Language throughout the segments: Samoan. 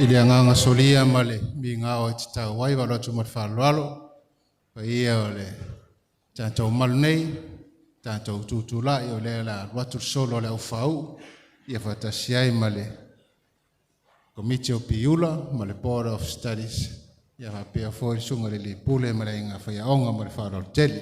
I le agaga solia ma le migao e tatau ai faaloalo atu ma le faaaloalo paia o le tatou malu nei, tatou tutulai o lea o le a alu atu le solo a le aufaauu ia faatasi ai ma le Komiti o Piula ma le Board of Studies ia faapea foi le susuga i le alii Pule ma le aiga faiaoga ma le faaaloalo tele.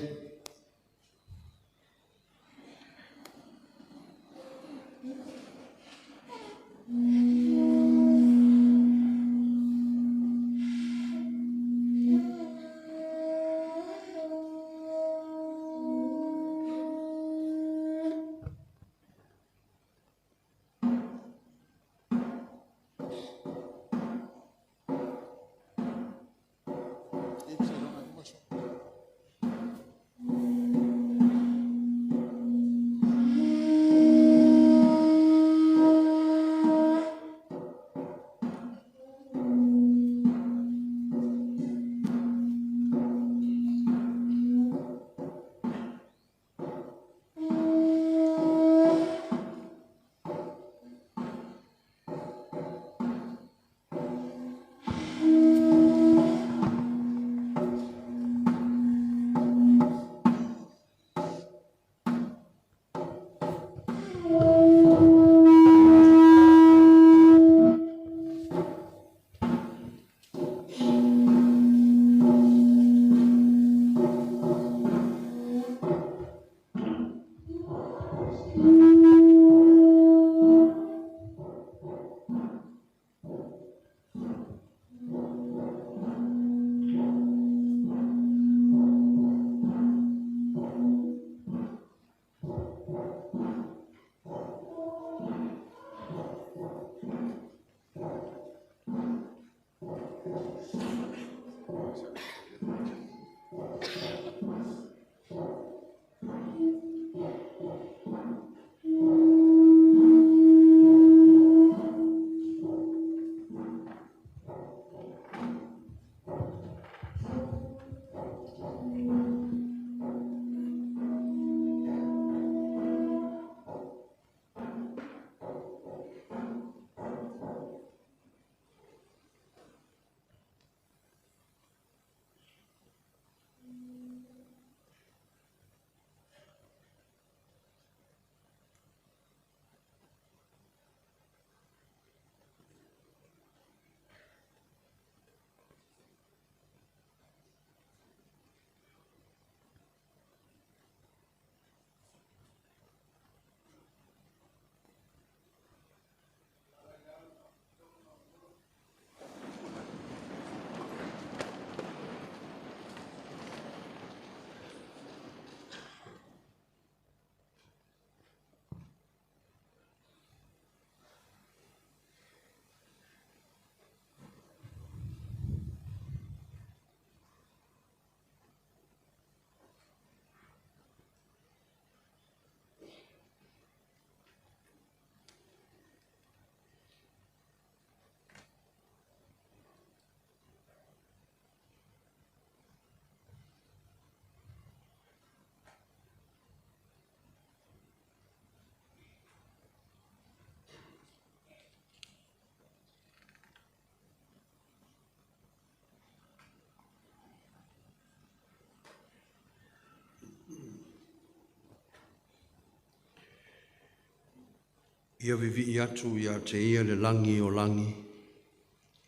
Ia vivii atu ia te ia le lagi o lagi,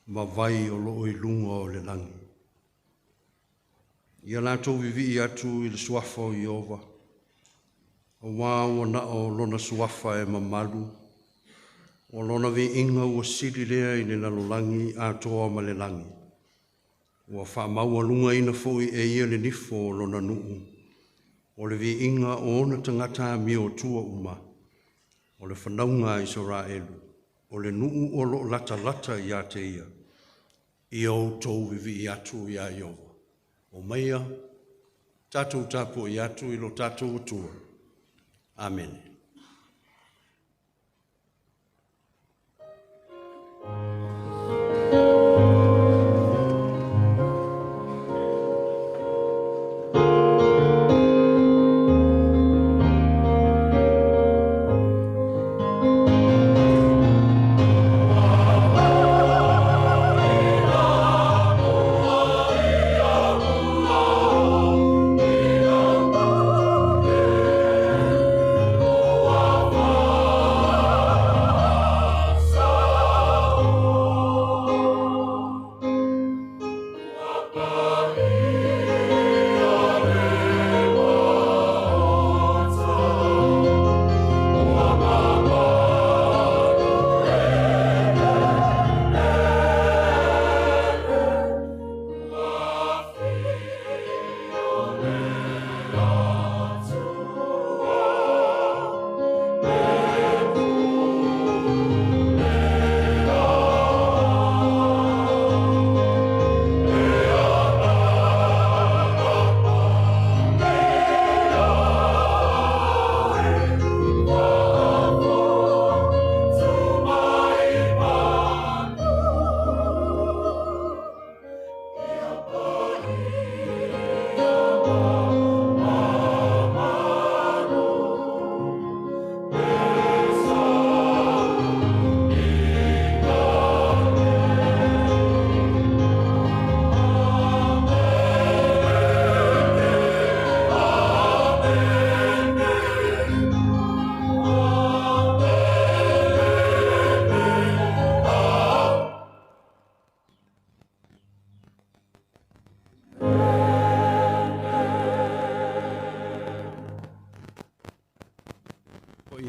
ma vai o loo i luga o le lagi. Ia latou vivii atu i le suafa o Ieova, auā ua na o lona suafa e mamalu, o lona viiga ua sili lea i le lalolagi atoa ma le lagi. Ua faamaualugaina foi e ia le nifo o lona nuu, o le viiga o ona tagata amiotua uma, o le fanauga a Isaraelu, o le nuu o loo latalata ia te ia. Ia outou vivii atu iā Ieova. Omaia, tatou tapuai atu i lo tatou Atua. Amene.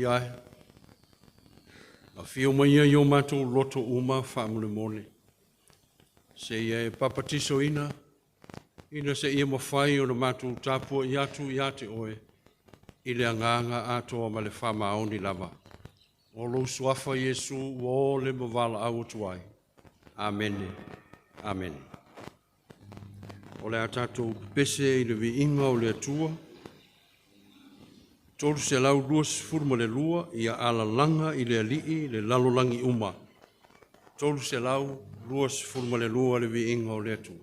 Alii ae, afio mai ia i o matou loto uma faamolemole. Seia e papatisoina, ina se ia mafai ona matou tapuai atu ia te oe, i le agaga atoa ma le faamaoni lava. O lou suafa Iesu ua o le ma valaau atu ai. Amene. Amene. O le a tatou pepese i le viiga o le Atua, 322, ia alalaga i le Alii le lalolagi uma. 322 le viiga o le Atua.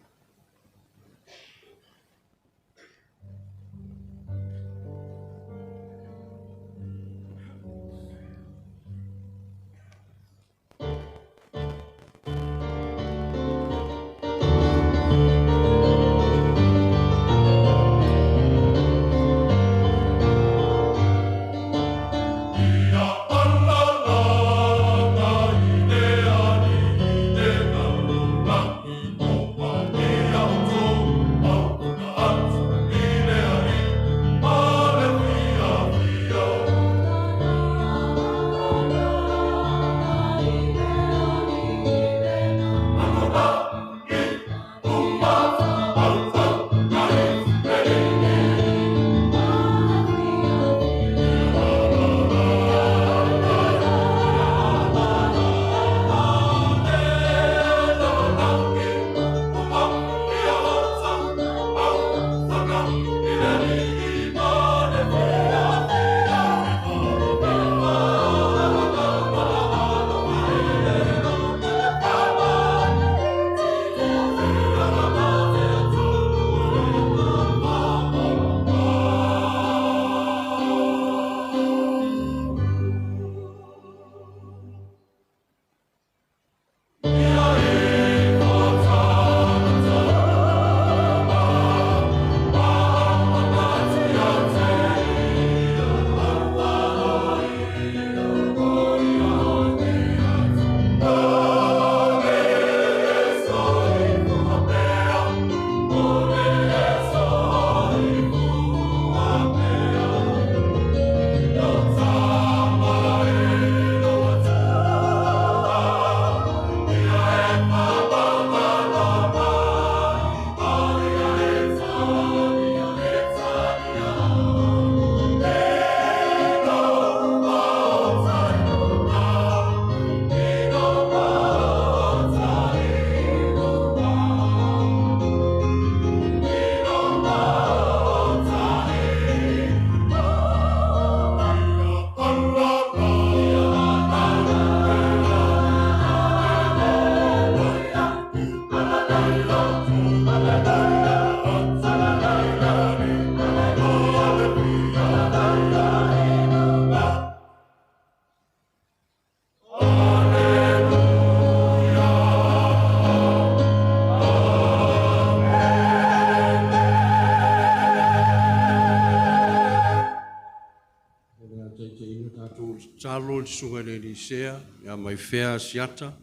Tatalo le susuga i le Elisea ia mai fea Asiata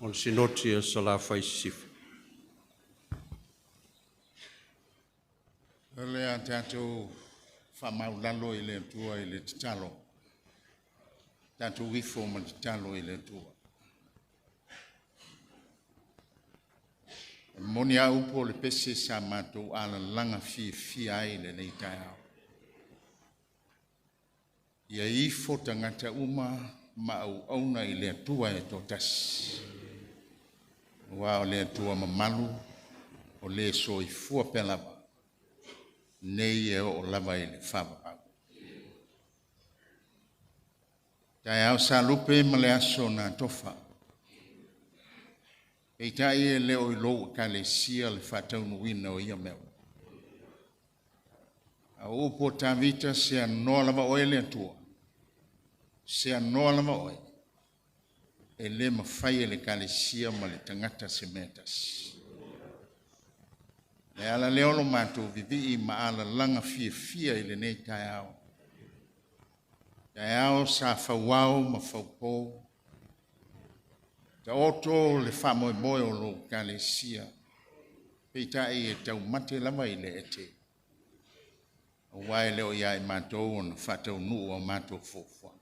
o le Sinoti a Salafai Sisifo. O le a tatou faamaulalo i le Atua i le tatalo. Tatou ifo ma le tatalo i le Atua. E moni a upu o le pese sa matou alalaga fiafia ai i lenei taeao. Ia ifo tagata uma ma auauna i le Atua e toatasi. Aua o le Atua mamalu, o le soifua pea lava, nei e oo lava i le faavavau. Taeao sa lupe ma le aso na atofa. Peitai e le o i lou ekalesia le faataunuuina o ia mea. A o upu o Tavita, seanoa lava oe le Atua, seanoa lava oe, e le mafai e le ekalesia ma le tagata se mea tasi. Le ala lea o lo matou vivii ma alalaga fiafia i lenei taeao. Taeao sa fauao ma faupo, taoto le faamoemoe o lou ekalesia, peitai e taumate lava i le ete, aua e le o ia i matou ona faataunuu a matou fuafuaga.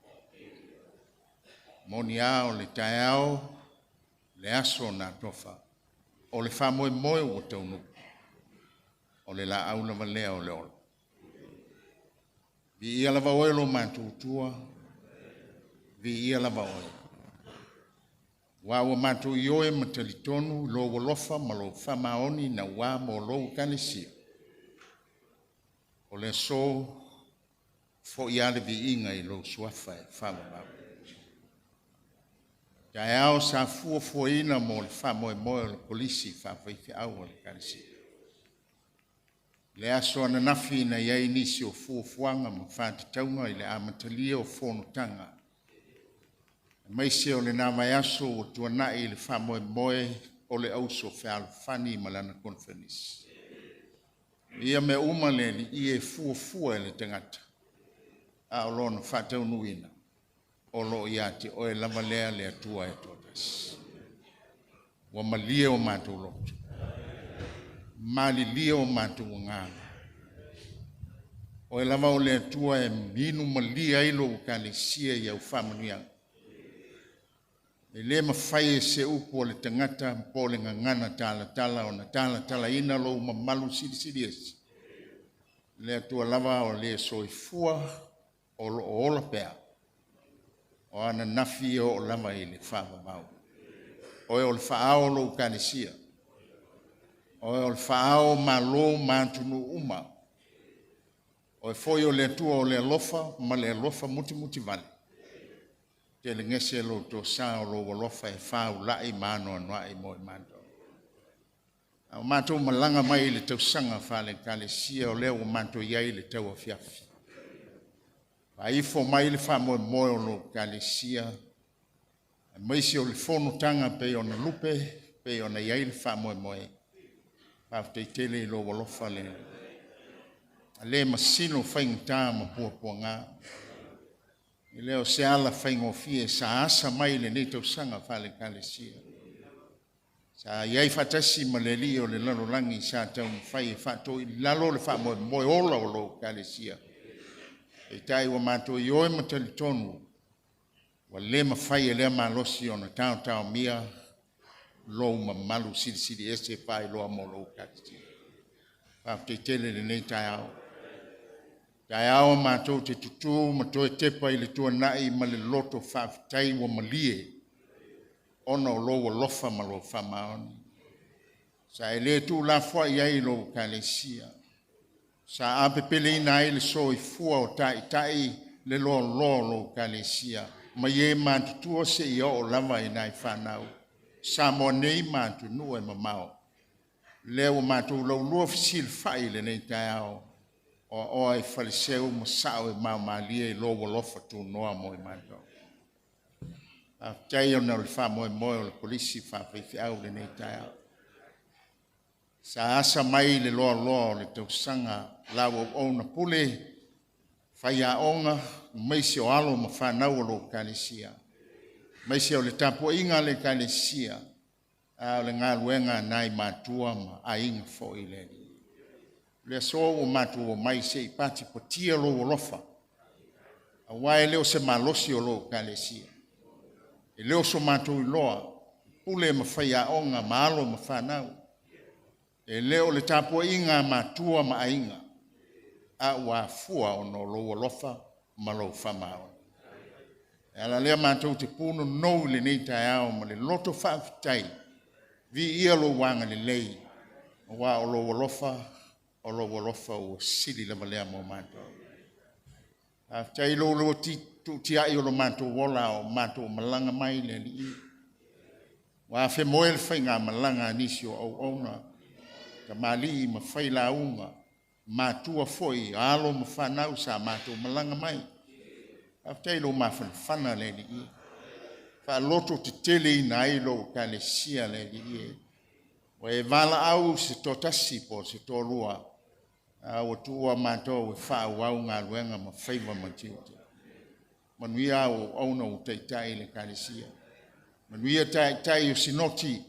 Moni a o le taeao, le aso na atofa, o le faamoemoe ua taunuu, o le laau lava lea o le ola. Viia lava oe lo matou Atua, viia lava oe. Aua ua matou ioe ma talitonu i lou alofa ma lou faamaoni naua mo lou Ekalesia. O le aso, foi lava le viiga i lou suafa e faavavau. Taeao sa fuafuaina mo le faamoemoe o le Kolisi Faafaifeau a le Ekalesia. Le aso ananafi na i ai nisi o fuafuaga ma faatatauga i le amatalia o fonotaga, aemaise o lena vaiaso ua tuanai i le faamoemoe o le Auso Fealofani ma lana Koneferenisi. Ia mea uma le Alii e fuafua e le tagata, a o lona faataunuuina, o lo o ia te oe lava lea le Atua e toatasi. Ua malie o matou loto, malilie o matou agaga. Oe lava o le Atua e inu malie ai lou Ekalesia i au faamanuiaga. E le mafai e se upu a le tagata po o le gagana talatala ona talatalaina lou mamalu silisili ese. Le Atua lava o le soifua o lo o ola pea, o ananafi e oo lava i le faavavau. Oe o le faaao o lou Ekalesia, oe o le faaao o Malo ma atunuu uma, oe foi o le Atua o le alofa ma le alofa mutimutivale, telegese lou tosa o lou alofa e faaulai ma anoanoai mo i matou. A o matou malaga mai i le tausaga faale-Ekalesia o lea ua matou i ai i le tauafiafi. Faaifo mai le faamoemoe o lou Ekalesia, aemaise o le fonotaga pei ona lupe, pei ona i ai le faamoemoe. Faafetai tele i lou alofa le le masino faigata ma puapuaga. E le o se ala faigofie sa asa mai i lenei tausaga faale-Ekalesia. Sa i ai faatasi ma le Alii o le lalolagi sa taumafai e faatoilalo le faamoemoe ola o lou Ekalesia. Peitai ua matou ioe ma talitonu, ua le mafai e lea malosi ona taotaomia lou mamalu silisili ese faailoa mo lou Ekalesia. Faafetai tele i lenei taeao. Taeao matou te tutū ma toe tepa i le tuanai ma le loto faafetai ua malie ona o lou alofa ma lou faamaoni. Sa e le tuulafoai ai lou Ekalesia. Sa apepeleina ai le soifua o taitai le loaloa o lou Ekalesia, mai e matutua seia oo lava i nai fanau, Samoa nei ma atunuu e mamao. Lea ua matou laulua fesilafai i lenei taeao, oaoa i faleseu ma sao e maomalie i lou alofa tunoa mo i matou. Faafetai ona o le faamoemoe o le Kolisi Faafaifeau i lenei taeao. Sa asa mai le loaloa o le tausaga lau auauna pule, faiaoga, aemaise o alo ma fanau o lou Ekalesia, aemaise o le tapuaiga a le Ekalesia, a o le galuega a nai matua ma aiga foi i le Alii. O le aso ua matou omai se i patipatia lou alofa, aua e le o se malosi o lou Ekalesia, e le o so matou iloa, pule ma faiaoga ma alo ma fanau, e le o le tapuaiga a matua ma aiga, a ua afua ona o lou alofa ma lou faamaoni. E ala lea matou te punonou i lenei taeao ma le loto faafetai, viia lou agalelei, aua o lou alofa, o lou alofa ua sili lava lea mo matou. Faafetai i lou tuutiai o lo matou ola o matou malaga mai le Alii. Ua afemoe le faigamalaga a nisi o auauna, tamalii ma failauga, matua foi, alo ma fanau sa matou malaga mai. Faafetai i lou mafanafana le Alii. Faaloto teteleina ai lou Ekalesia le Alii. Ua e valaau se toatasi po o se toalua, a ua tuua matou e faaauau galuega ma faiva ma tiute. Manuia au auauna ua taitai i le Ekalesia. Manuia taitai o sinoti,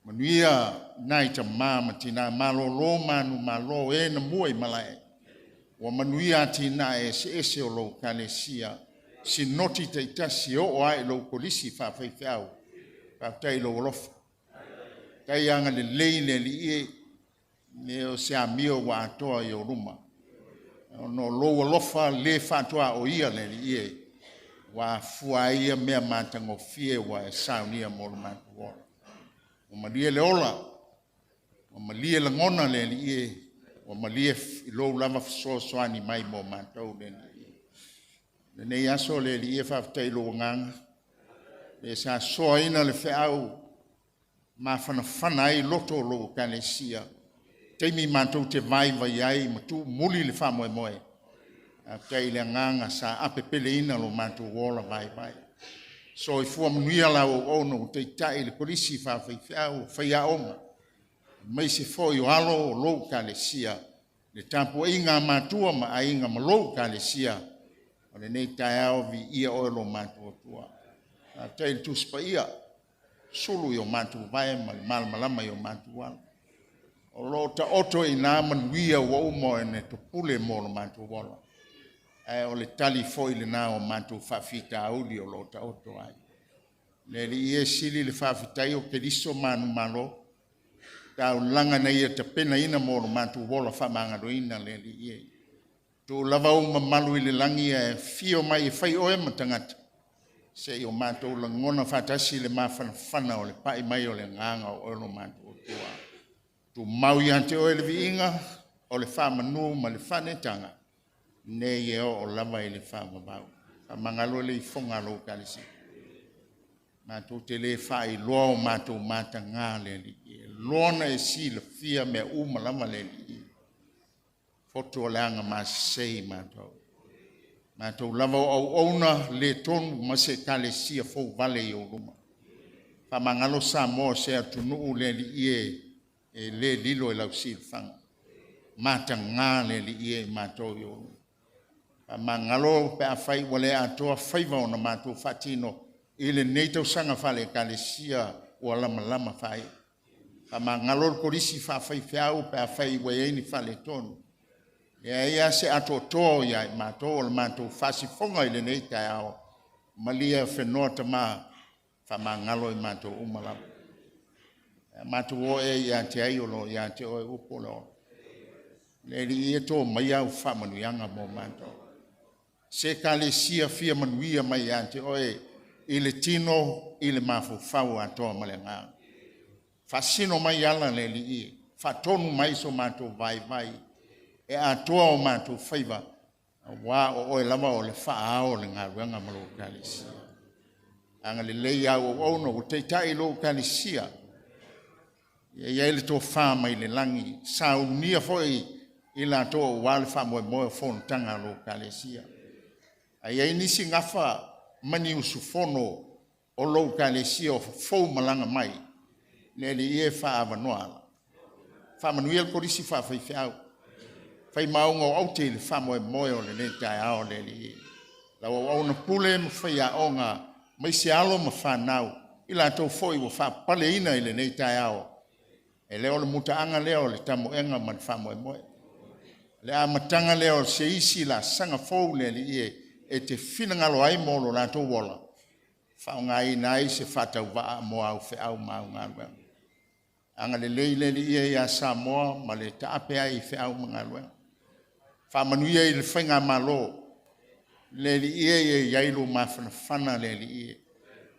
manuia nai tama ma tina malolo manumalo e na mua i malae. Ua manuia atinae eseese o lou Ekalesia. sinoti taitasi e oo lava i lou kolisi faafaifeau. Faafetai i lou alofa. Tai agalelei le Alii e, e o se amio ua atoa i ou luma. Ona o lou alofa le faatuaoia le Alii e, ua afua ai ia mea matagofie ua e saunia mo lo matou ola. Ua malie le ola, ua malie lagona le Alii e, ua malie i lou lava fesoasoani mai mo matou le Alii e. Lenei aso le Alii e, faafetai i lou agaga, le sa soaina le feau mafanafana ai loto o lou Ekalesia, taimi matou te vaivai ai ma tuumuli le faamoemoe. Faafetai i le agaga sa apepeleina lo matou ola vaivai. Soifua manuia lau auauna ua taitai i le kolisi faafaifeau, faiaoga, aemaise foi o alo o lou Ekalesia, le tapuaiga a matua ma aiga ma lou Ekalesia, o lenei taeao viia oe lo matou Atua. Faafetai i le Tusi Paia, sulu i o matou vae ma le malamalama i o matou ala. O lo o taoto i ina manuia ua uma ona e topule mo lo matou ola. Ae o le tali foi lena o matou faafitauli o lo o taoto ai. Le Alii e sili le faafetai o Keriso manumalo, taulaga na ia tapenaina mo lo matou ola faamagaloina le Alii e. Tuu lava ou mamalu i le lagi ae afio mai e fai oe ma tagata, se i o matou lagona faatasi le mafanafana o le pai mai o le agaga o oe lo matou Atua. Tumau ia te oe le viiga o le faamanu ma le faaneetaga, nei e oo lava i le faavavau. Faamagalo le ifoga a lou Ekalesia. Matou te le faailoa o matou mataga le Alii. E loa ona e silafia mea uma lava le Alii. Fotu o le agamasese i matou. Matou lava o auauna le tonu ma se Ekalesia fouvale i ou luma. Faamagalo Samoa o se atunuu le Alii e, e le lilo i lau silafaga. Mataga le Alii e i matou i ou luma. Faamagalo pe afai ua le atoa faiva ona matou faatino i lenei tausaga faale-Ekalesia ua lamalama faaiu. Faamagalo le kolisi faafaifeau pe afai ua i ai ni faaletonu. E leai lava se atoatoa o ia i matou o le matou faasifoga i lenei taeao. Malie fenoa tama, faamagalo i matou uma lava. Matou o ea ia te ai o lo o ia te oe upu o le ola. Le Alii e tō mai au faamanuiaga mo matou. Se Ekalesia fia manuia mai ia te oe i le tino, i le mafaufau atoa ma le agaga. Faasino mai ala le Alii, faatonu mai so matou vaivai, e atoa o matou faiva, aua o oe lava o le faaao o le galuega ma lou Ekalesia. Agalelei au auauna ua taitai i lou Ekalesia, ia i ai le tofa mai le lagi, saunia foi i latou aua le faamoemoe o fonotaga a lou Ekalesia. A i ai nisi gafa ma ni usufono o lou Ekalesia o fofou malaga mai, le Alii e faaavanoa ala. Faamanuia le kolisi faafaifeau. Fai maauga o aute i le faamoemoe o lenei taeao le Alii. Lau auauna pule ma faiaoga, maise alo ma fanau, i latou foi ua faapaleina i lenei taeao. E le o le mutaaga lea o le tamoega ma le faamoemoe. Le amataga lea o se isi laasaga fou le Alii e, e te finagalo ai mo lo latou ola, faaaogaina ai se faatauvaa mo au feau ma au galuega. Agalelei le Alii e ia Samoa ma le taape ai i feau ma galuega. Faamanuia i le faigamalo, le Alii e ia i ai lou mafanafana le Alii e.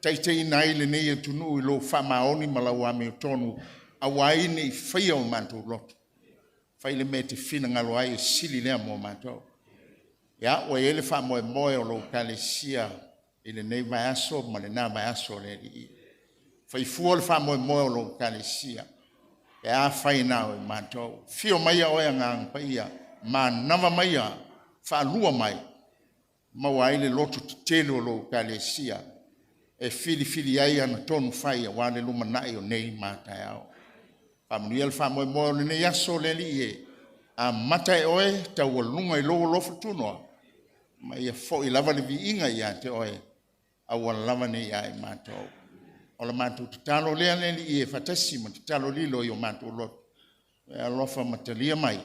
Taitaiina ai lenei atunuu i lou faamaoni ma lau amiotonu, aua ai ne i faia o matou loto. Fai le mea e te finagalo ai e sili lea mo matou. Ia, ua i ai le faamoemoe o lou Ekalesia i lenei vaiaso ma lena vaiaso le Alii. Fai fua le faamoemoe o lou Ekalesia, pe afai na o i matou. Fio maia oe Agaga Paia, manava maia, faalua mai, maua ai le loto tetele o lou Ekalesia, e filifili ai ana tonu fai aua le lumanai o nei ma taeao. Faamanuia le faamoemoe o lenei aso le Alii e, amata e oe taualuga i lou alofa tunoa, ma ia foi lava le viiga ia te oe, aua lava ne i ia i matou. O le matou tatalo lea le Alii e faatasi ma tatalo lilo i o matou loto, e alofa ma talia mai,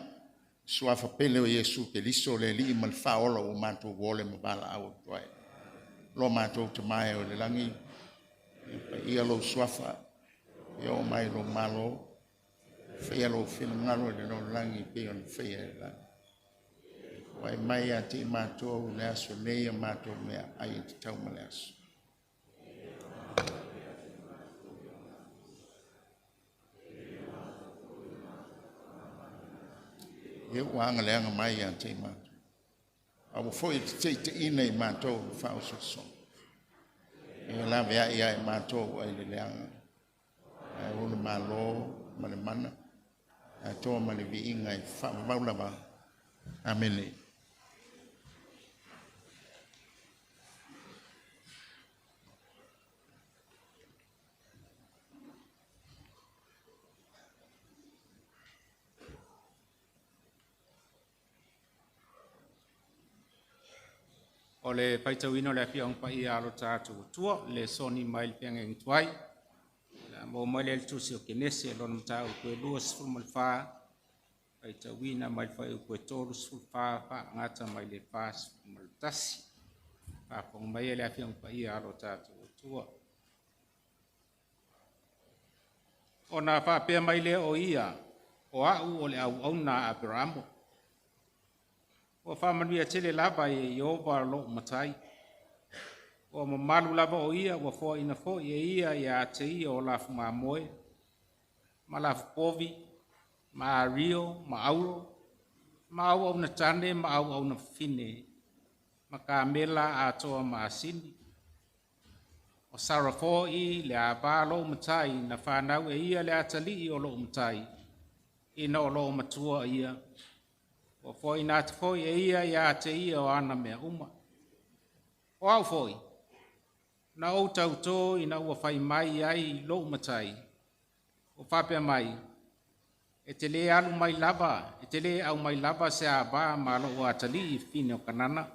suafa pele o Iesu Keriso le Alii ma le Faaola ua matou ole ma valaau atu ai. Lo matou tamae o le lagi, paia lou suafa, ia o mai lo malo, faia lou finagalo i le lalolagi pei ona faia i le lagi. Foai mai ia te i matou le aso nei a matou meaai e tatau ma le aso. Ia ua agaleaga mai ia te i matou. Aua foi e te taitaiina i matou i le faaosoosoga. Ia laveai ia i matou ai le leaga. Ae o le Malo ma le mana, atoa ma le viiga e faavavau lava. Amene. O le faitauina o le Afioaga Paia a lo tatou Atua, le soni mai le feagaiga tuai, le a maua mai lea i le tusi o Kenese lona mataupu e 24, faitauina mai le fuaiupu e 34 faagata mai le 41. Faafofoga mai le Afioaga Paia a lo tatou Atua. Ona faapea mai lea o ia, o au o le auauna a Aperamo. Ua faamanuia tele lava e Ieova lou matai. Ua mamalu lava o ia ua foaina foi e ia ia te ia o lafu mamoe, ma lafu povi, ma ario, ma auro, ma auauna tane ma auauna fafine, ma kamela atoa ma asini. O Sara foi le ava a lou matai na fanau e ia le atalii o lou matai, ina o loo matua ia, ua foaina atu foi e ia ia te ia o ana mea uma. O au foi, na ou tautō ina ua fai mai ai lou matai, ua faapea mai, e te lē alu mai lava, e te lē aumai lava se ava ma lou atalii i fafine o Kanana,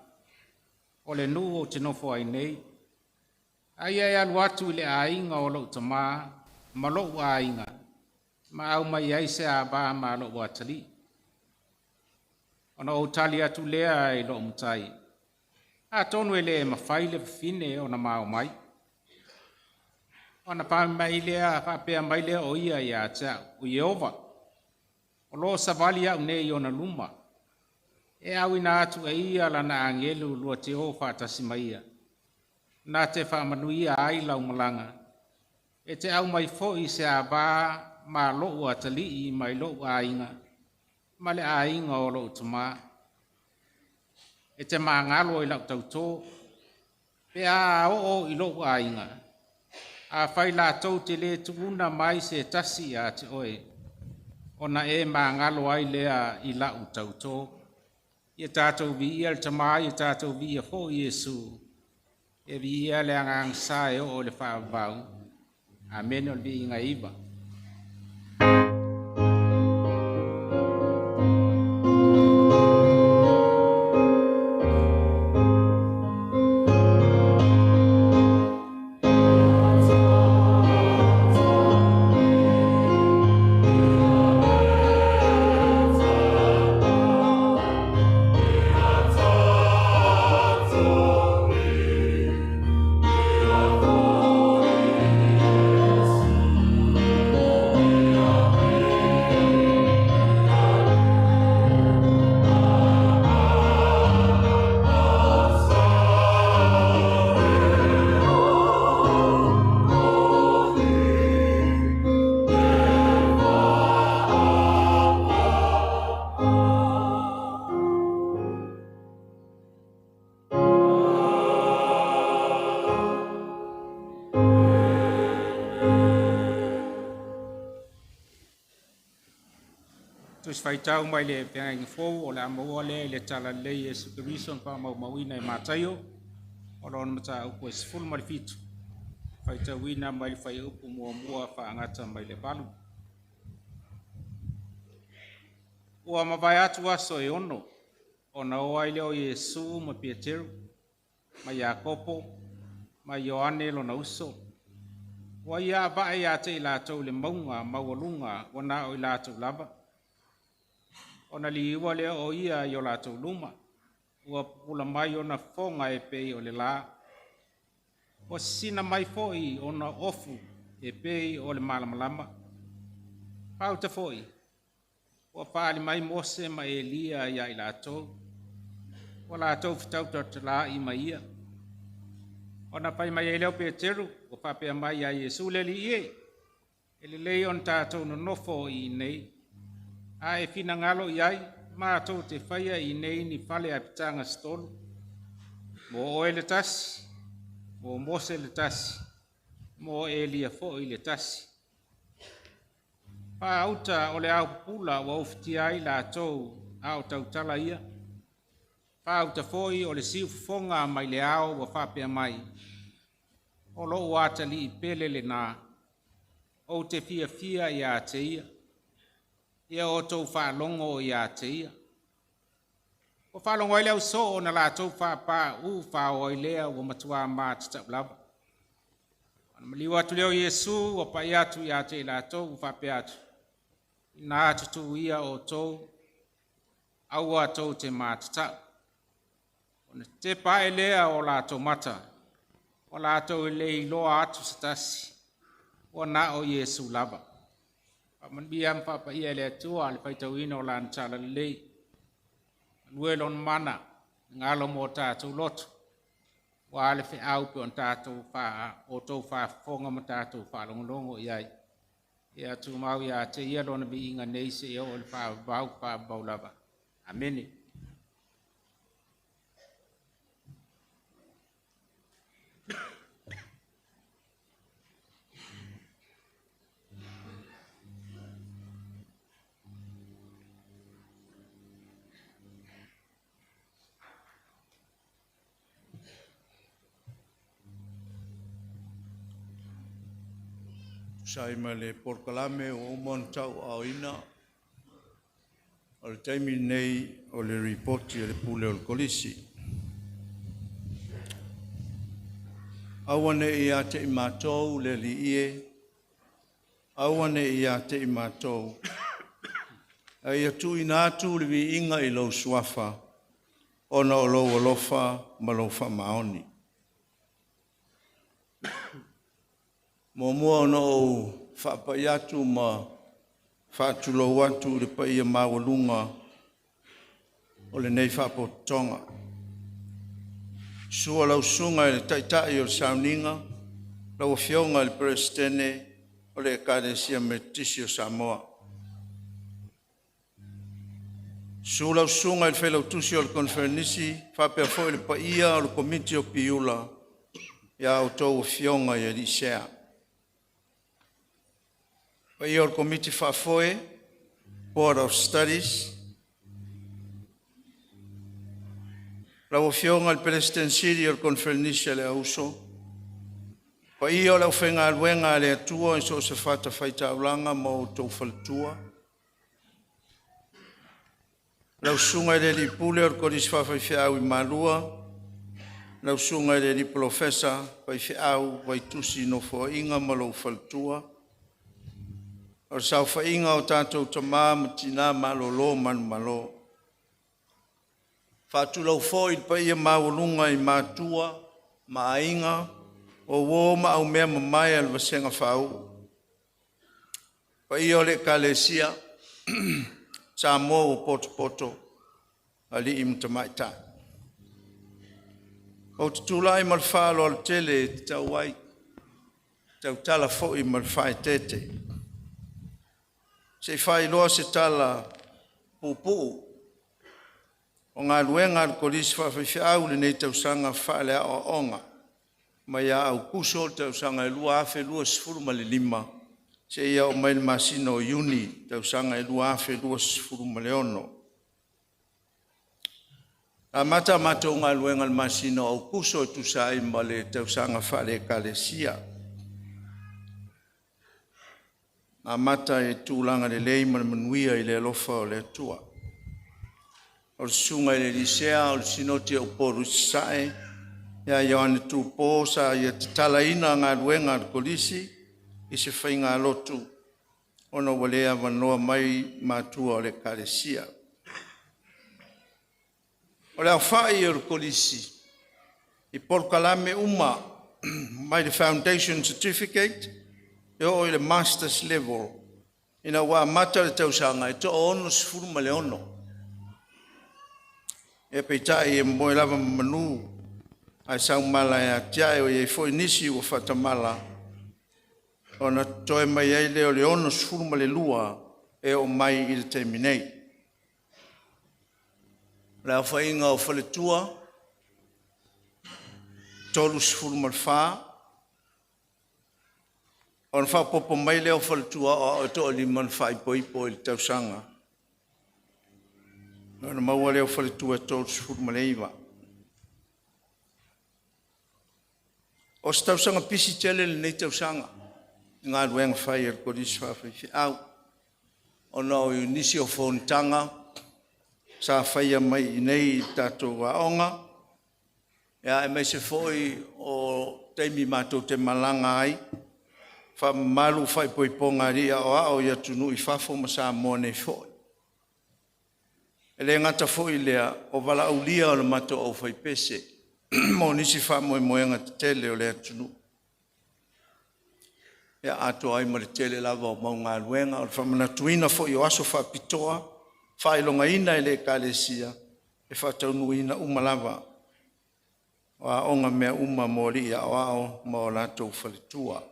o le nuu ou te nofo ai nei. A ia e alu atu i le aiga o lou tamā ma lou aiga, ma aumai ai se ava ma lou atalii. Ona ou tali atu lea i lou matai, atonu e le mafai le fafine ona mao mai. Ona fai mai lea, faapea mai lea o ia ia te au, o Ieova, o lo o savali au nei i ona luma, e auina atu e ia lana agelu lua te o faatasi ma ia, na te faamanuia ai lau malaga, e te aumai foi se ava ma lou atalii mai lou aiga, ma le aiga o lou tamā. E te magalo i lau tautō, pe a oo i lou aiga, afai latou te lē tuuna mai se tasi ia te oe, ona e magalo ai lea i lau tautō. Ia tatou viia le Tamā, ia tatou viia foi Iesu, e viia le Agaga Sa e oo i le faavavau. Amene. O le viiga e iva. Tusi Faitau mai le Feagaiga Fou o le a maua lea i le Talalelei Iesu Keriso na faamaumauina e Mataio, o lona mataupu e 17, faitauina mai le fuaiupu muamua faagata mai le 8. Ua mavae atu aso e 6, ona o ai lea o Iesu ma Peteru, ma Iakopo, ma Ioane lona uso. Ua ia avae ia te i latou i le mauga maualuga ua na o i latou lava. Ona liua lea o ia i o latou luma, ua pupula mai ona fofoga e pei o le la, Ua sisina mai foi ona ofu e pei o le malamalama. Faauta foi, ua faaali mai Mose ma Elia ia i latou, ua latou fetautautala'i ma ia. Ona fai mai ai lea o Peteru, ua faapea mai ia Iesu, “Le Alii e, e lelei ona tatou nonofo i inei. A e finagalo i ai, matou te faia i inei ni fale apitaga se tolu, mo oe le tasi, mo Mose le tasi, mo Elia foi le tasi.” Faauta o le aopupula ua ufitia ai latou a o tautala ia. Faauta foi o le siufofoga mai le ao ua faapea mai, “O lou atalii pele lena, ou te fiafia ia te ia. Ia outou faalogo ia te ia.” Ua faalogo ai le ausoo ona latou faapauu faao ai lea ua matua matatau lava. Ona maliu atu lea o Iesu ua pai atu ia te i latou ua faapea atu, “Ina atu ia outou, aua tou te matatau.” Ona tepa ae lea o latou mata, ua latou le iloa atu se tasi, ua na o Iesu lava. Faamanuia ma faapaia e le Atua le faitauina o Lana Talalelei. Galue Lona mana, galo mo tatou loto, ua le feau pei ona tatou outou faafofoga ma tatou faalogologo i ai. Ia tumau ia te ia Lona viiga nei seia oo i le faavavau, faavavau lava. Amene. Tusa ai ma le polokalame ua uma ona tauaaoina, o le taimi lenei o le Lipoti a le Pule o le Kolisi. Aua ne i ia te i matou le Alii e, aua ne i ia te i matou, ae ia tuuina atu le viiga i lou Suafa, ona o lou alofa ma lou faamaoni. Muamua ona ou faapai atu ma faatulou atu i le paia maualuga o lenei Faapotopotoga. Susu lau Susuga i le Taitai o le Sauniga, lau Afioga i le Peresetene o le Ekalesia Metotisi o Samoa. Susu lau Susuga i le Failautusi o le Koneferenisi faapea foi le paia o le Komiti o Piula ia outou Afioga i Alii Sea. Le paia o le Komiti Faafoe, Board of Studies, lau Afioga i le Peresetene Sili o le Koneferenisi a le Auuso, paia o le aufaigaluega a le Atua i so o se fatafaitaulaga ma outou faletua, lau Susuga i le Alii Pule o le Kolisi Faafaifeau i Malua, lau Susuga i le Alii Polofesa Faifeau Vaitusi Nofoaiga ma lou faletua, o le saofaiga a tatou tama ma tina malolo manumalo. E faatulou foi i le paia maualuga i Matua ma Aiga, o uo ma aumea mamae a le vasega faauu, paia o le Ekalesia Samoa ua potopoto, alii ma tamaitai. Ou te tulai ma le faaaloalo tele e tatau ai, e tautala foi ma le faaeteete se i faailoa se tala puupuu o galuega a le Kolisi Faafaifeau i lenei tausaga faaleaoaoga mai ia Aokuso i le tausaga 2025 seia oo mai i le masina o Iuni tausaga 2026. Na amata a matou galuega i le masina o Aokuso e tusa ai ma le tausaga faale-Ekalesia. Na amata i tulaga lelei ma le manuia i le alofa o le Atua. O le susuga i le alii Sea o le Sinoti a Upolu i Sasae ia Ioane Tupo sa ia tatalaina galuega a le Kolisi i se faigalotu ona ua le avanoa mai matua o le Ekalesia. O le aofai o le Kolisi i polokalame uma Mai le Foundation Certificate e oo i le Masters level ina ua amata le tausaga e toa-66. Ia peitai e momoe lava ma manu ae saumala e atiae ua i ai foi nisi ua faatamala ona totoe mai ai lea o le 62 e oo mai i le taimi nei. O le aofaiga o faletua, 34, ona faaopoopo mai lea o faletua aoao e toalima na faaipoipo i le tausaga, ona maua lea o faletua e 39. O se tausaga pisi tele lenei tausaga i galuega fai a le Kolisi Faa-Faifeau ona o nisi o fonotaga sa faia mai i inei i le tatou aoga, aemaise foi o taimi matou te malaga ai, faamamalu faaipoipoga a alii aoao i atunuu i fafo ma Samoa nei foi. E le gata foi i lea o valaaulia o le matou aufaipese mo nisi faamoemoega tetele o le atunuu. Ia, atoa ai ma le tele lava o mau galuega. O le faamanatuina foi o aso faapitoa faailogaina e le Ekalesia, e faataunuuina uma lava o aoga mea uma mo alii aoao ma o latou faletua.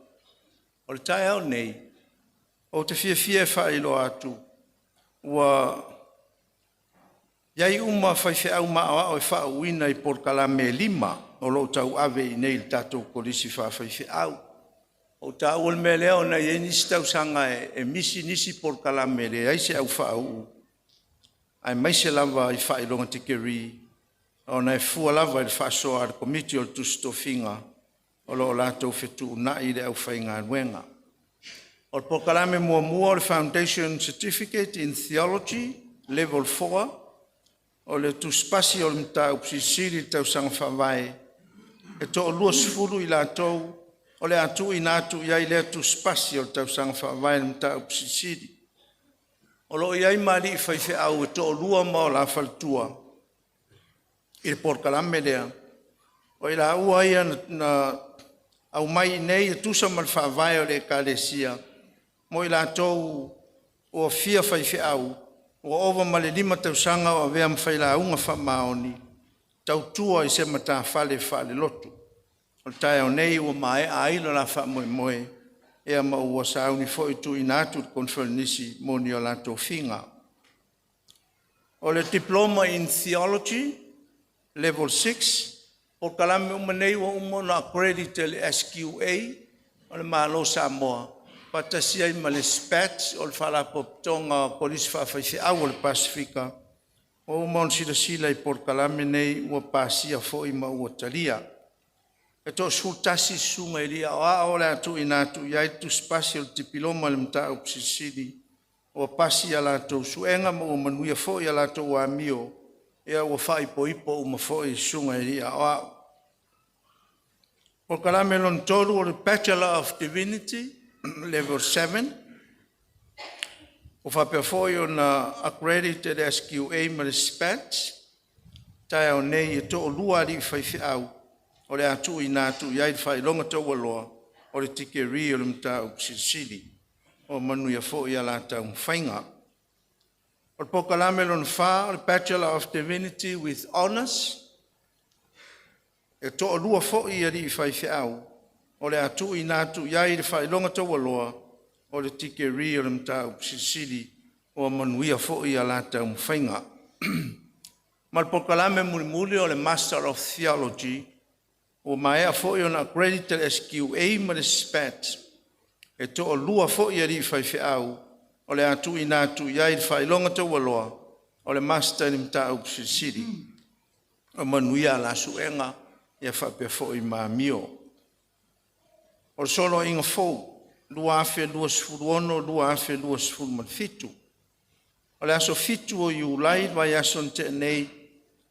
O le taeao nei, ou te fiafia e faailoa atu ua i ai uma faifeau maoao e faauuina i polokalame e 5 o lo o tauave i inei i le tatou Kolisi Faa-Faifeau. Ua ou taua le mea lea ona e i ai nisi tausaga e misi nisi polokalame e leai se au faauu aemaise lava i faailoga tikeri ona e fua lava i le faasoa a le Komiti o Tusi Tofiga o lo o latou fetuunai le aufaigaluega. O le polokalame muamua o le Foundation Certificate in Theology Level 4, o le tusipasi o le mataupu silisili i le tausaga faavae, e toa-20 i latou o le a tuuina atu i ai lea tusipasi o le tausaga faavae i le mataupu silisili. O lo o i ai ma alii faifeau e toalua ma o la faletua i le polokalame lea. O i laua ia na aumai i inei e tusa ma le faavae o le Ekalesia mo i latou ua fia faifeau ua ova ma le 5 tausaga o avea ma failauga faamaoni, tautua i se matafale faalelotu. O le taeao nei ua maea ai lo la faamoemoe ma ua sauni foi e tuuina atu i le Koneferenisi mo ni a la tofiga. O le Diploma in Theology Level 6, o polokalame uma nei ua uma ona accredit e le SQA o le Malo o Samoa faatasi ai ma le SPAT o le Faalapotopotoga o Kolisi Faa-Faifeau o le Pasefika, ua uma ona silasila i polokalame nei ua pasia foi ma ua talia. E toa-11 susuga i alii aoao o le a tuuina atu i ai le tusipasi o le Dipiloma i le Mataupu Silisili ua pasi a latou suega ma ua manuia foi a latou amio ua faaipoipo uma foi i susuga i alii aoao. O le polokalame lona tolu o le Bachelor of Divinity Level 7, ua faapea foi ona accredit e le SQA ma le SPAT. O le taeao nei e toalua alii faifeau o le a tuuina atu i ai le faailoga taualoa o le tikeri o le mataupu silisili. Ua manuia foi a la taumafaiga. O le polokalame lona fa o le Bachelor of Divinity with Honors, e toalua foi alii faifeau o le a tuuina atu i ai le faailoga taualoa o le tikeri o le mataupu silisili. Ua manuia foi a la taumafaiga. Ma le polokalame mulimuli o le Master of Theology, ua maea foi ona accredit e le SQA ma le SPAT, e toalua foi alii faifeau o le a tuuina atu i ai le faailoga taualoa o le Master i le Mataupu Silisili. Ua manuia a la suega faapea foi ma amio. O le Soloaiga Fou 2026-2027. O le aso 7 o Iulai vaiaso na tea nei,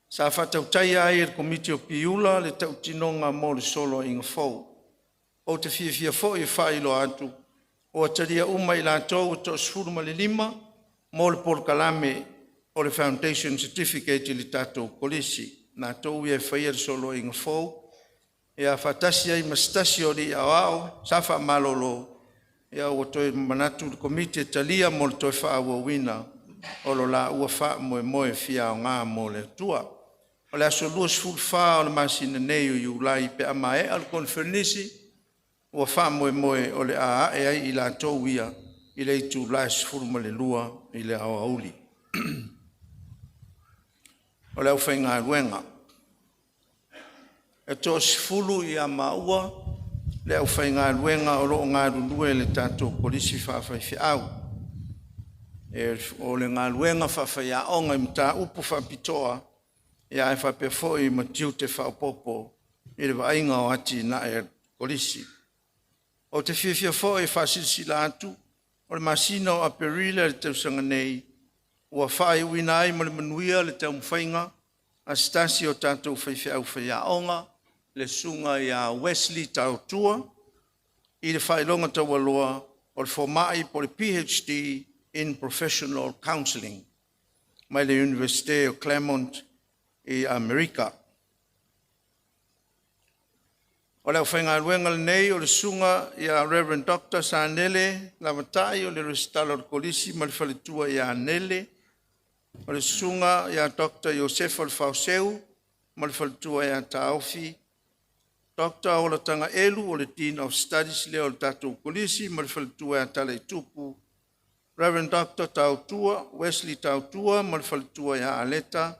sa faatautaia ai e le Komiti o Piula le tautinoga mo le Soloaiga Fou. Ou te fiafia foi e faailoa atu ua talia uma i latou e toa-15 mo le polokalame o le Foundation Certificate i le tatou Kolisi, latou ia e faia le Soloaiga Fou. Ia faatasi ai ma se tasi o alii aoao sa faamalolo, ia ua toe manatu le Komiti e talia mo le toe faaauauina o lo laua faamoemoe fia aoga mo le Atua. O le aso 24 o le masina nei o Iulai pe a maea le koneferenisi, ua faamoemoe o le a ae ai i latou ia i le itula e 12:00 i le aoauli. O le aufaigaluega. E toa-10 ia maua le aufaigaluega o lo o galulue i le tatou Kolisi Faa-Faifeau. O le galuega faafaiaoga i mataupu faapitoa ae faapea foi ma tiute faaopoopo i le vaaiga o atinae a le Kolisi. Ou te fiafia foi e faasilasila atu, o le masina o Aperila i le tausaga nei ua faaiuina ai ma le manuia le taumafaiga a se tasi o tatou faifeau faiaoga, le Susuga ia Wesley Taotua i le Faailoga Taualoa o le Fomai po o le PhD in Professional Counselling mai le Iunivesite o Claremont i Amerika. O le aufaigaluega lenei o le Susuga ia Rev. Dr. Sanele Lavatai o le Resitara o le Kolisi ma le faletua ia Nele, o le Susuga ia Dr. Iosefa Lefaoseu ma le faletua ia Taofi, Dr. Ola Tagaelu o le Dean of Studies lea o le tatou Kolisi ma le faletua ia Talaitupu, Rev. Dr. Wesley Tautua ma le faletua ia Aleta,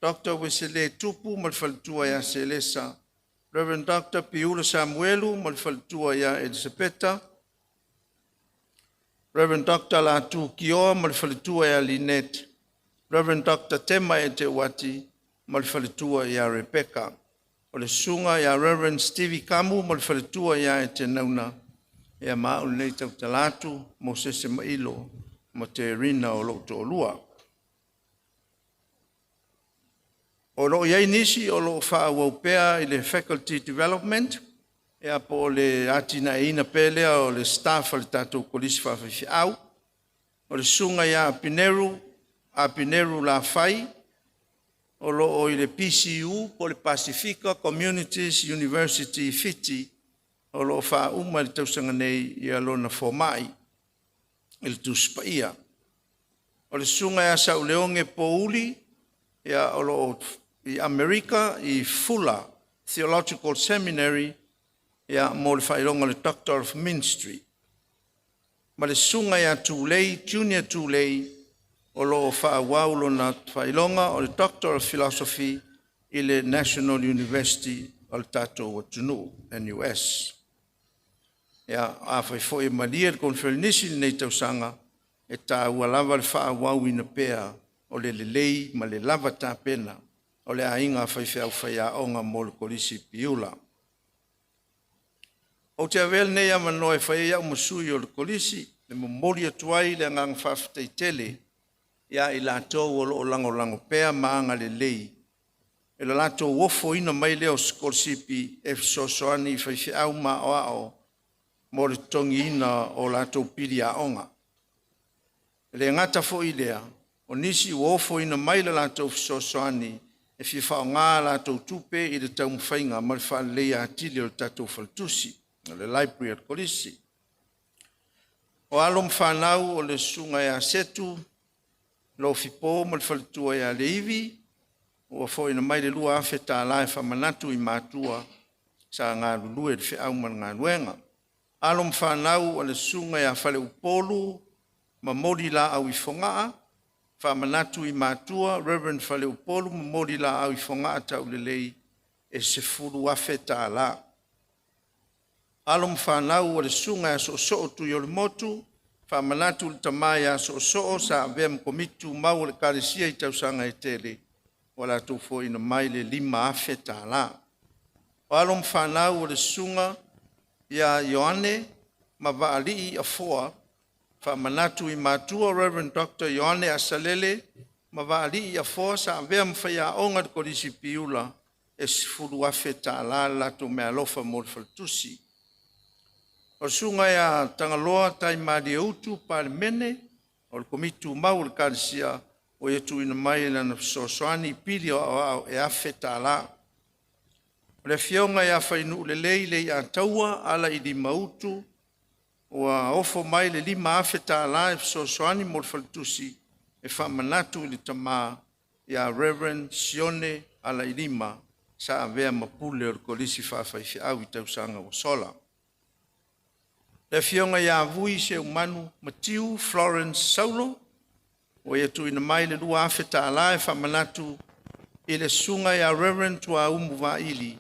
Dr. Uesele Tupu ma le faletua ia Selesa, Rev. Dr. Piula Samuelu ma le faletua ia Elisapeta, Rev. Dr. Latu Kioa ma le faletua ia Lynette, Rev. Dr. Tema Eteuati ma le faletua ia Rebecca. O le susuga ia Rev. Stevie Kamu ma le faletua ia Etenauna, ia ma au lenei e tautala atu, Mosese Mailo ma Terina o lou toalua. O lo o i ai nisi o lo o faaauau pea i le Faculty Development, ia po o le atinaeina pea lea o le staff a le tatou Kolisi Faafaifeau. O le Susuga ia Apineru Lafai o lo o i le PCU po o le Pasefika Communities University i Fiti, o lo o faauma i le tausaga nei lona fomai i le Tusi Paia. O le Susuga ia Sauleoge Pouli o lo o i Amerika i Fula Theological Seminary mo le faailoga o le Doctor of Ministry. Ma le Susuga ia Tulei Junior Tulei o lo o faaauau lona faailoga o le Doctor of Philosophy i le National University o le tatou atunuu, NUS. Ia, afai foi e malie le koneferenisi i lenei tausaga, e taua lava le faaauauina pea o le lelei ma le lava tapena o le aiga faifeau faiaoga mo le Kolisi i Piula. Ou te avea lenei avanoa e fai ai au ma sui o le Kolisi e momoli atu ai le agaga faafetai tele ia i latou o lo o lagolago pea ma agalelei i le latou ofoina mai lea o sikolasipi e fesoasoani i faifeau ma aoao mo le totogiina o latou pili aoga. E le gata foi i lea, o nisi ua ofoina mai le latou fesoasoani e fia faaaoga a latou tupe i le taumafaiga ma le faaleleia atili o le tatou faletusi, o le library a le Kolisi. O alo ma fanau o le Susuga ia Setu Alofipo ma le faletua ia Leivi, ua foaiina mai le $2,000 e faamanatu i matua sa galulue i le feau ma le galuega. Alo ma fanau a le Susuga ia Faleupolu ma Molilaau i Fogaa, faamanatu i matua Reverend Faleupolu ma Molilaau i Fogaa Taulelei e $10,000. Alo ma fanau a le Susuga ia Soosoo Tuiolemotu, faamanatu i le tama ia Soosoo sa avea ma Komiti Tumau a le Ekalesia i tausaga e tele, ua latou foaiina mai le $5,000. O alo ma fanau a le Susuga ia Ioane ma Vaalii Afoa, faamanatu i matua Reverend Dr. Ioane Asalele ma Vaalii Afoa sa avea ma faiaoga i le Kolisi i Piula, e $10,000 le latou meaalofa mo le faletusi. O le Susuga ia Tagaloa Taimalieutu Palemene o le Komiti Tumau a le Ekalesia ua ia tuuina mai lana fesoasoani i pili aoao e $1,000. O le afioga ia Fainuulelei Leiataua Alailima Utu, ua ofo mai le $5,000 e fesoasoani mo le faletusi e faamanatu i le tama ia Reverend Sione Alailima sa avea ma pule o le Kolisi Faafaifeau i tausaga ua sola. Le afioga ia Vui Seumanu Matiu Florence Saulo, ua ia tuuina mai le $2,000 e faamanatu i le susuga ia Reverend Tuaumu Vaili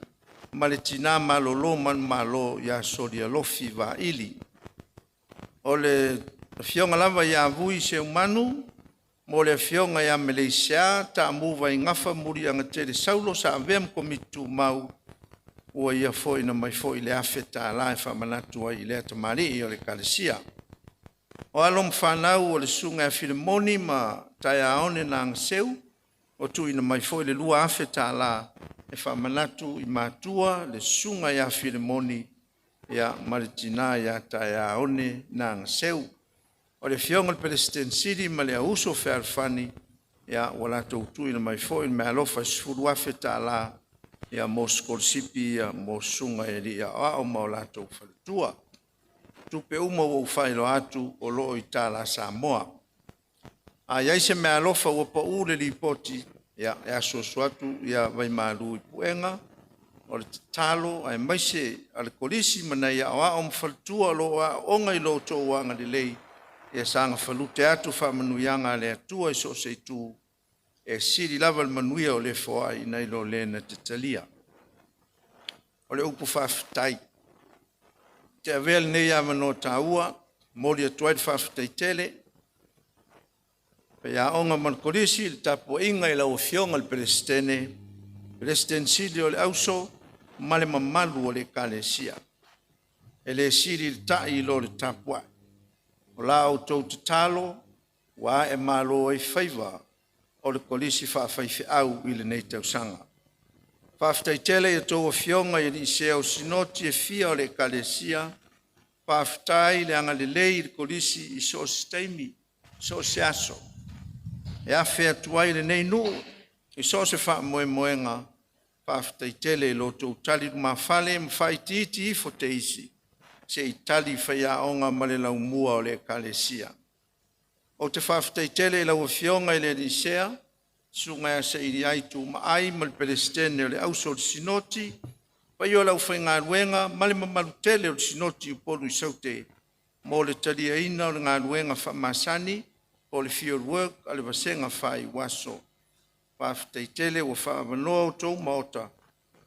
ma le tina malolo manumalo ia Solialofi Vaili. O le afioga lava ia Vui Seumanu mo le afioga ia Meleisia Taamu Vaigafa Muliagatele Saulo sa avea ma Komiti Tumau, ua ia fo'ina mai foi le $1,000 e faamanatu ai i lea tamalii o le Ekalesia. O alo ma fanau o le susuga ia Filemoni ma Taeaone na Agaseu, ua tuuina mai foi le $2,000 e faamanatu i matua le susuga ia Filemoni ma le tina ia Taeaone na Agaseu. O le afioga i le Peresetene Sili ma le Auuso Fealofani, ua latou tuuina mai foi le meaalofa e $10,000 mo sikolasipi ia mo susuga i alii aoao ma o latou faletua. O tupe uma ua ou faailoa atu o lo o i tala Samoa. A i ai se meaalofa ua pau i le lipoti, e asuasu atu ia vaimalu i puega. O le tatalo aemaise a le Kolisi ma nai aoao ma faletua o lo o aooga i lo outou agalelei, ia saga falute atu faamanuiaga a le Atua i so o se itu, e sili lava le manuia o le foai nai lo le na te talia. O le upu faafetai. Ou te avea lenei avanoa taua e momoli atu ai le faafetai tele i faiaoga ma le Kolisi i le tapuaiga i lau Afioga i le Peresetene, Peresetene Sili o le Auso ma le mamalu o le Ekalesia. E le sili le ta'i i lo le tapuai. O la outou tatalo ua aemalo ai faiva o le Kolisi Faafaifeau i lenei tausaga. Faafetai tele i a outou Afioga i alii sea o Sinoti e fia o le Ekalesia, faafetai le agalelei i le Kolisi i so o se taimi, so o se aso e afe atu ai lenei nuu i so o se faamoemoega, faafetai tele i lo outou tali lumafale ma faaitiiti ifo te isi se i tali faiaoga ma le laumua o le Ekalesia. Ou te faafetai tele i lau Afioga i le alii Sea, Susuga ia Sailiai Tumaai ma le Peresetene o le Auso o le Sinoti, paia o le aufaigaluega ma le mamalu tele o le Sinoti i Upolu i Saute mo le taliaina o le galuega faamasani po o le field work a le Vasega Faaiuaso. Faafetai tele ua faaavanoa outou maota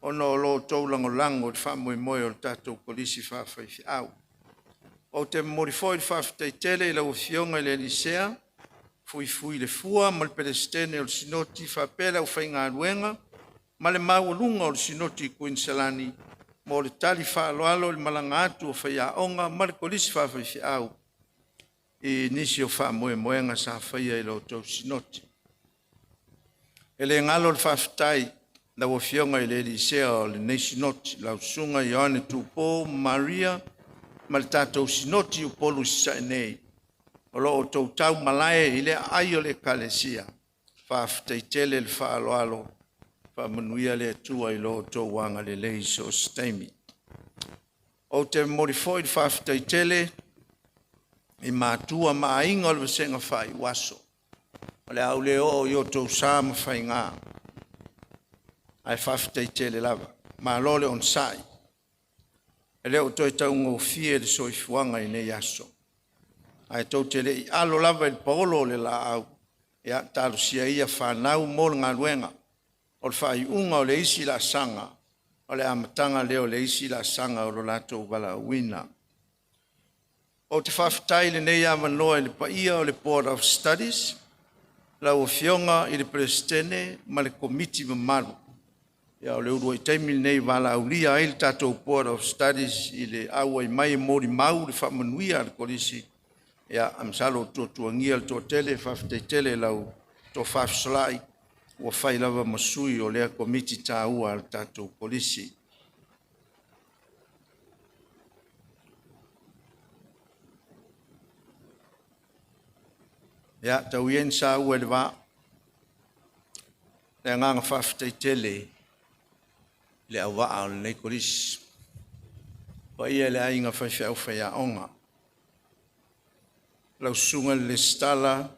ona o lo outou lagolago i le faamoemoe o le tatou Kolisi Faafaifeau. Ou te momoli foi le faafetai tele i lau Afioga i le alii Sea Fuifuilefua ma le Peresetene o le Sinoti faapea le aufaigaluega ma le maualuga o le Sinoti i Kuiniselani mo le tali faaaloalo i le malaga atu o faiaoga ma le Kolisi Faafaifeau i nisi o faamoemoega sa faia i la outou Sinoti. E le galo le faafetai i lau Afioga i le alii Sea o lenei Sinoti, lau Susuga Ioane Tupo Maria ma le tatou Sinoti i Upolu i Sasae nei, o lo o outou taumalae i le aai o le Ekalesia. Faafetai tele le faaaloalo, faamanuia le Atua i lo outou agalelei i so o se taimi. Ou te momoli foi le faafetai tele i matua ma aiga o le Vasega Faaiuaso. O le a ou le oo i outou sa ma faiga, ae faafetai tele lava. Malo le onosai. E le o toe taugofie le soifuaga i nei aso, ae tou te le i alo lava i le paolo o le laau, ia talosia ia fanau mo le galuega. O le faaiuga o le isi laasaga, o le amataga lea o le isi laasaga o lo latou valaauina. Ou te faafetai i lenei avanoa i le paia o le Board of Studies, lau Afioga i le Peresetene ma le Komiti mamalu. Ia, o le uluai taimi lenei e valaaulia ai le tatou Board of Studies i le auai mai e molimau le faamanuia a le Kolisi. Ia masalo o tuatuagia le toatele. Faafetai tele i lau tofa fesolai ua fai lava ma sui o lea Komiti taua a le tatou Kolisi. Ia, tau ia ina saua i le va le agaga faafetai tele le auvaa o lenei kolisi. Paia i le aiga faifeau faiaoga. Lau susuga i le Resitala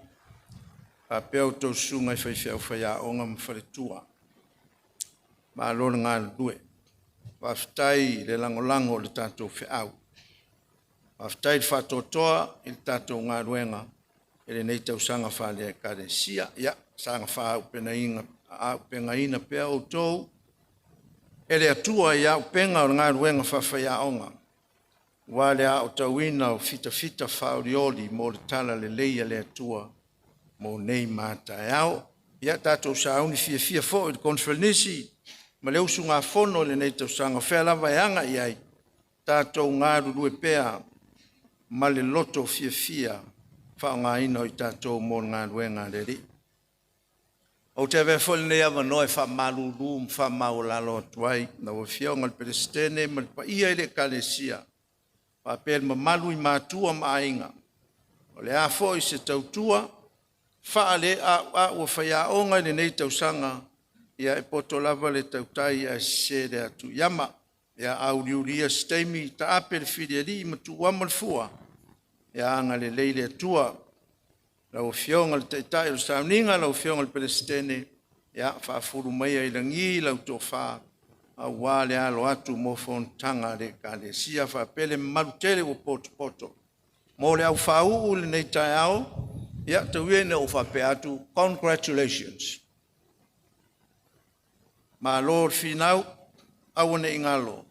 faapea outou susuga i faifeau faiaoga ma faletua. Malo le galulue. Faafetai i le lagolago i le tatou feau. Faafetai le faatoatoa i le tatou galuega i lenei tausaga faale-Ekalesia. Ia saga faaauupegaina pea outou e le Atua i auupega o le galuega faafaiaoga aua le aotauina o fitafita faaolioli mo le talalelei a le Atua mo nei ma a taeao. Ia tatou sauni fiafia foi i le Koneferenisi ma le usugafono i lenei tausaga, o fea lava e aga i ai, tatou galulue pea ma le loto fiafia, faaaogaina o i tatou mo le galuega a le Alii. Ou te avea foi lenei avanoa e faamalulu ma faamaualalo atu ai i lau Afioga i le Peresetene ma le paia i le Ekalesia faapea le mamalu i matua ma aiga, o le a foi se tautua faale-auau a faiaoga i lenei tausaga, ia e poto lava le tautai ae sese le atu i ama. Ia auliuli ia se taimi taape le filialii ma tuuamo le fua, ia agalelei le Atua i lau Afioga i le Taitai o le Sauniga, lau Afioga i le Peresetene, ia faafulu maia i lagi lau tofa aua le alo atu mo fonotaga a le Ekalesia faapea le mamalu tele ua potopoto. Mo le aufaauu i lenei taeao, ia tau ia ina ou faapea atu, congratulations. Malo le finau, aua ne i galo,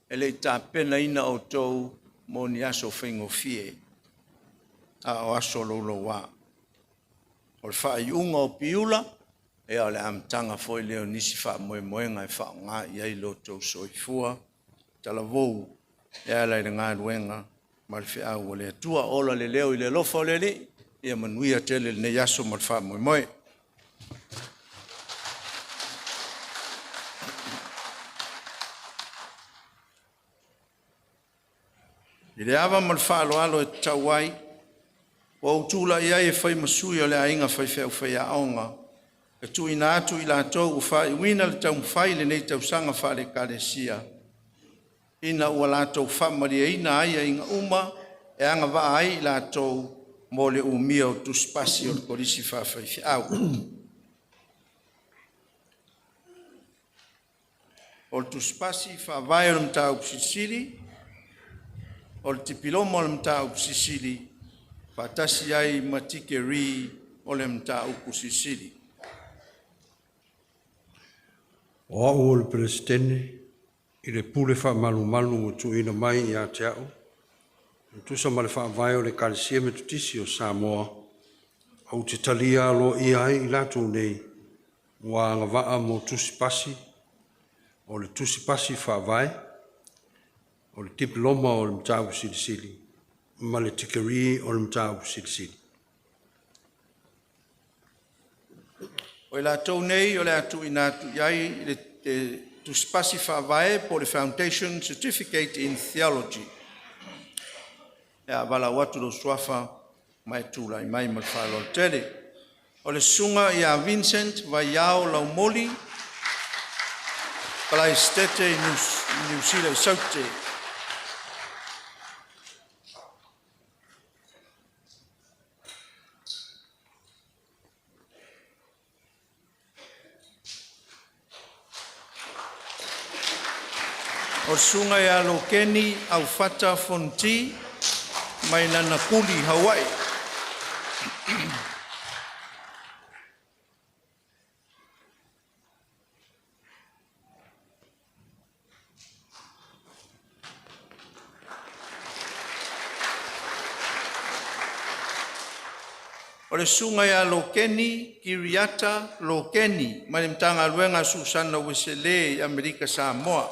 e le i tapenaina outou mo ni aso faigofie, a o aso louloua. O le faaiuga o Piula, ia o le amataga foi lea o nisi faamoemoega e faaaoga i ai lo outou soifua talavou e ala i le galuega ma le feau a le Atua. Ola le leo i le alofa o le Alii, ia manuia tele lenei aso ma le faamoemoe. I le ava ma le faaaloalo e tatau ai, ua ou tulai ai e fai ma sui o le aiga faifeau faiaoga e tuuina atu i latou ua faaiuina le taumafai i lenei tausaga faale-Ekalesia, ina ua latou faamalieina aiaiga uma e agavaa ai i latou mo le umia o Tusipasi o le Kolisi Faafaifeau. O le Tusipasi Faavae o le Mataupu Silisili, o le Tipiloma o le Mataupu Silisili, faatasi ai ma Tikeri o le Mataupu Silisili. O au o le Peresetene, i le pule faamalumalu ua tuuina mai ia te a'u, e tusa ma le Faavae o le Ekalesia Metotisi o Samoa, ou te talia aloaia ai i latou nei ua agavaa mo Tusi Pasi, o le Tusi Pasi Faavae, o le Tipiloma o le Mataupu Silisili, ma le Tikerii o le Mataupu Silisili. O i latou nei o le a tuuina atu i ai le Tusipasi Faavae po o le Foundation Certificate in Theology. O le a valaau atu lou suafa ma e tulai mai ma le faaaloalo tele. O le Susuga ia Vincent Vaiao Laumoli, Kalaesetete Niu Sila i Saute. O le Susuga ia Lokeni Aufata Fonoti mai Nanakuli Hawaii. O le Susuga ia Lokeni Kiriata Lokeni mai le Matagaluega a Susana Uesele i Amerika Samoa.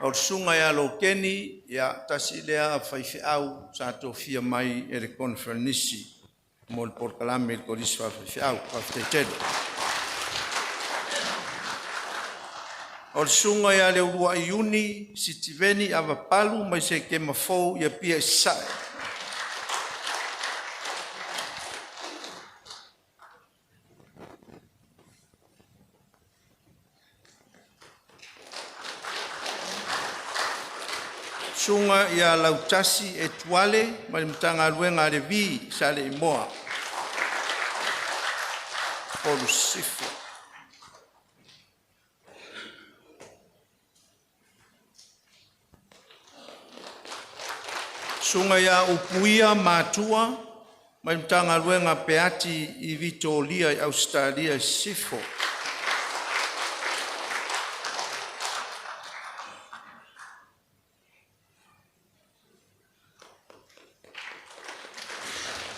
O le Susuga ia Lokeni, ia tasi lea faifeau sa tofia mai e le Koneferenisi mo le polokalame i le Kolisi Faafaifeau. Faafetai tele. O le Susuga ia Leuluai Iuni Sitiveni Ava Palu mai Sekema Fou i Apia Sasae. Susuga ia Lautasi Etuale mai le Matagaluega a Levi i Saleimoa. Upolu Sisifo. Susuga ia Upuia Matua mai le Matagaluega a Peati i Vitolia i Ausetalia i Sisifo.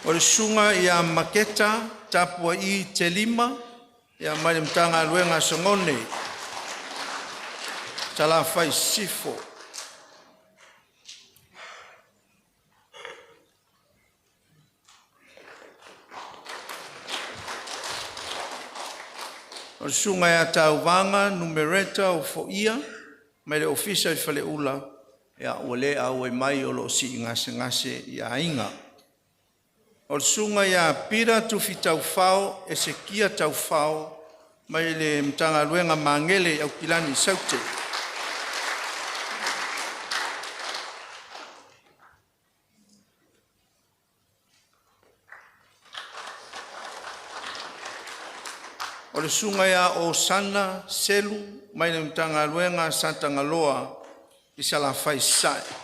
O le Susuga ia Maketa Tapuai Telima ia mai le Matagaluega a Sagone Salafai Sisifo. O le Susuga ia Tauvaga Numereta Ofoia mai le Ofisa i Faleula, ia ua le auai mai o lo o sii gasegase i aiga. O le Susuga ia Peter Tufi Taufao Esekia Taufao mai le Matagaluega Magele i Aukilani Saute. O le Susuga ia Osana Selu mai le Matagaluega a Satagaloa i Salafai Sasae.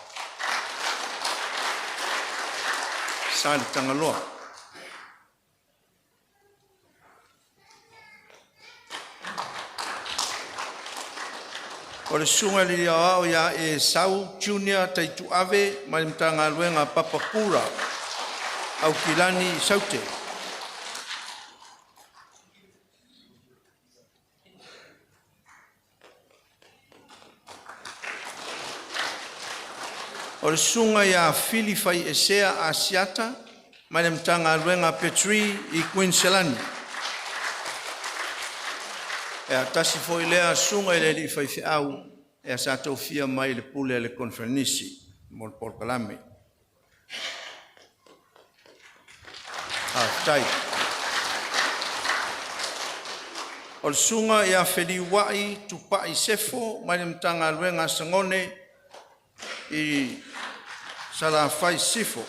Saletagaloa. O le Susuga i le Alii Aoao ia Esau Junior Taituave mai le Matagaluega a Papa Kura Aukilani Saute. O le Susuga ia Fili Faiesea Asiata mai le Matagaluega a Petri i Kuiniselani. Ia, tasi foi lea susuga i le alii faifeau sa tofia mai i le pule a le Koneferenisi mo le polokalame. Faafetai. O le Susuga ia Feliuai Tupai Sefo mai le Matagaluega a Sagone i Salafai Sisifo.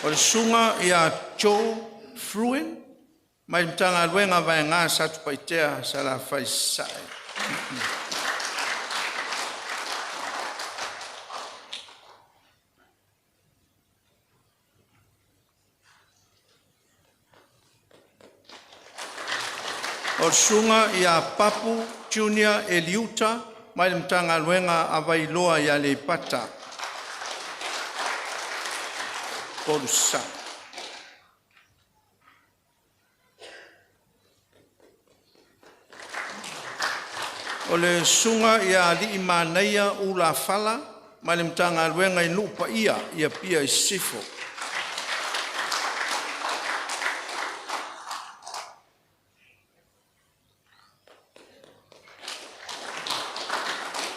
O le Susuga ia Joe Fruin mai le Matagaluega a Vaega a Satupaitea Salafai Sasae. O le Susuga ia Papu Junior Eliuta mai le Matagaluega a Vailoa i Aleipata. Upolu Sasae. O le Susuga ia Aliimanaia Ula Fala mai le Matagaluega i Nuu Paia i Apia Sisifo.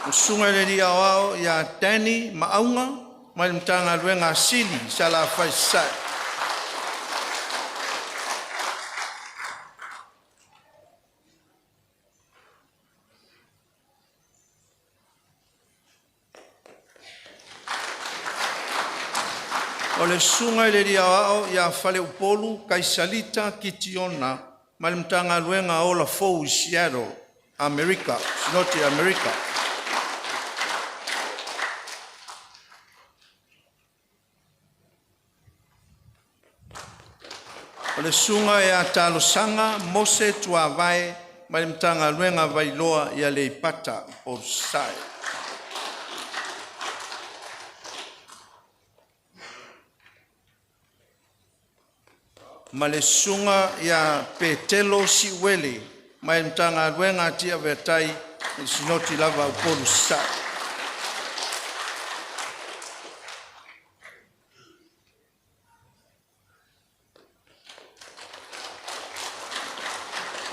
O le Susuga i le Alii Aoao ia Danny Maauga mai le Matagaluega a Sili i Salafai Sasae. O le Susuga i le Alii Aoao ia Faleupolu Kaisalita Kitiona mai le Matagaluega a Ola Fou i Seattle, Amerika Sinoti Amerika. O le Susuga ia Talosaga Mose Tuavae mai le Matagaluega a Vailoa i Aleipata Upolu Sasae. Ma le Susuga ia Petelo Siuele mai le Matagaluega a Tiaveatai i le Sinoti lava a Upolu Sasae.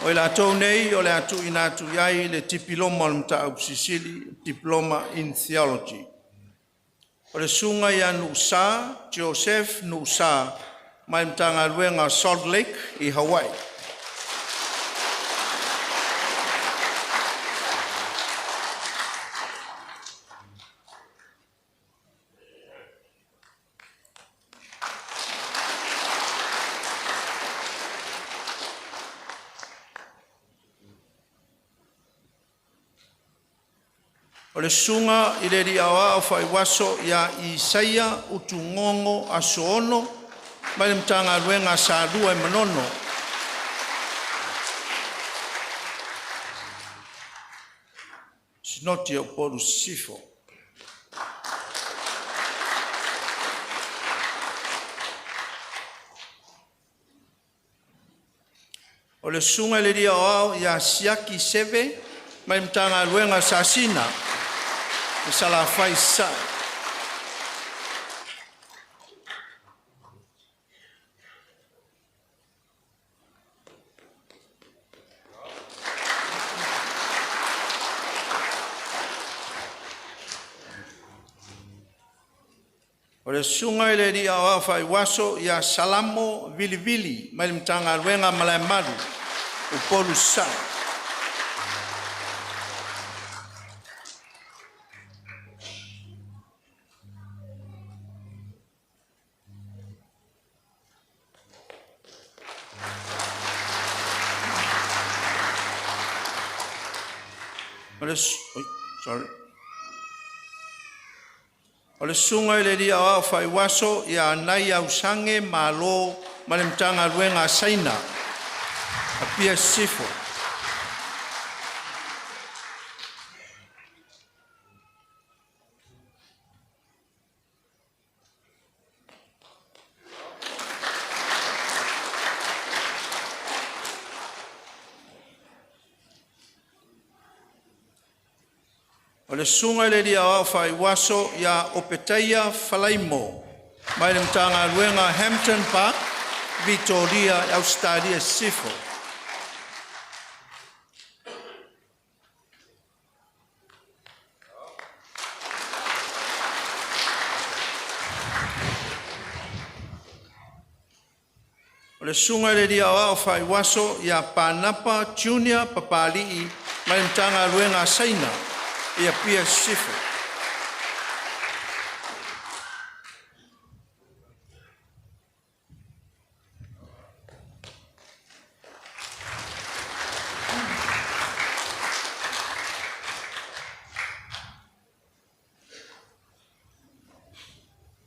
O i latou nei o le a tuuina atu i ai le Tipiloma o le Mataupu Silisili, Diploma in Theology. O le Susuga ia Nuusa Joseph Nuusa mai Matagaluega o Salt Lake i Hawaii. O le susuga i le Alii Aoao Faaiuaso ia Isaia Utugogo Asono mai le Matagaluega a Sa Lua i Manono. Sinoti o Upolu Sisifo. O le susuga i le alii aoao ia Siaki Seve mai le Matagaluega a le Sasina i Salafai i Sasae. O le susuga i le alii aoao faaiuaso ia Salamo Vilivili mai le Matagaluega a Malaemalu Upolu i Sasae. O le, sorry. O le susuga i le alii aoao faaiuaso ia Naiausage Malo mai le Matagaluega a Saina, Apia Sisifo. O le susuga i le alii aoao faaiuaso ia Opetaia Falaimo mai le Matagaluega Hampton Park, Vitoria Ausetalia i Sisifo. O le susuga i le alii aoao faaiuaso ia Panapa Junior Papali'i mai le Matagaluega a Saina i Apia Sisifo.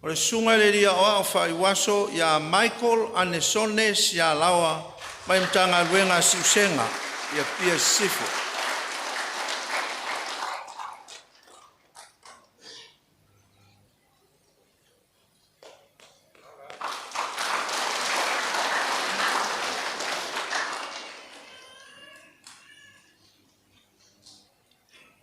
O le susuga i le alii aoao faaiuaso ia Michael Anesone Sialaoa mai le Matagaluega a Siusega i Apia Sisifo.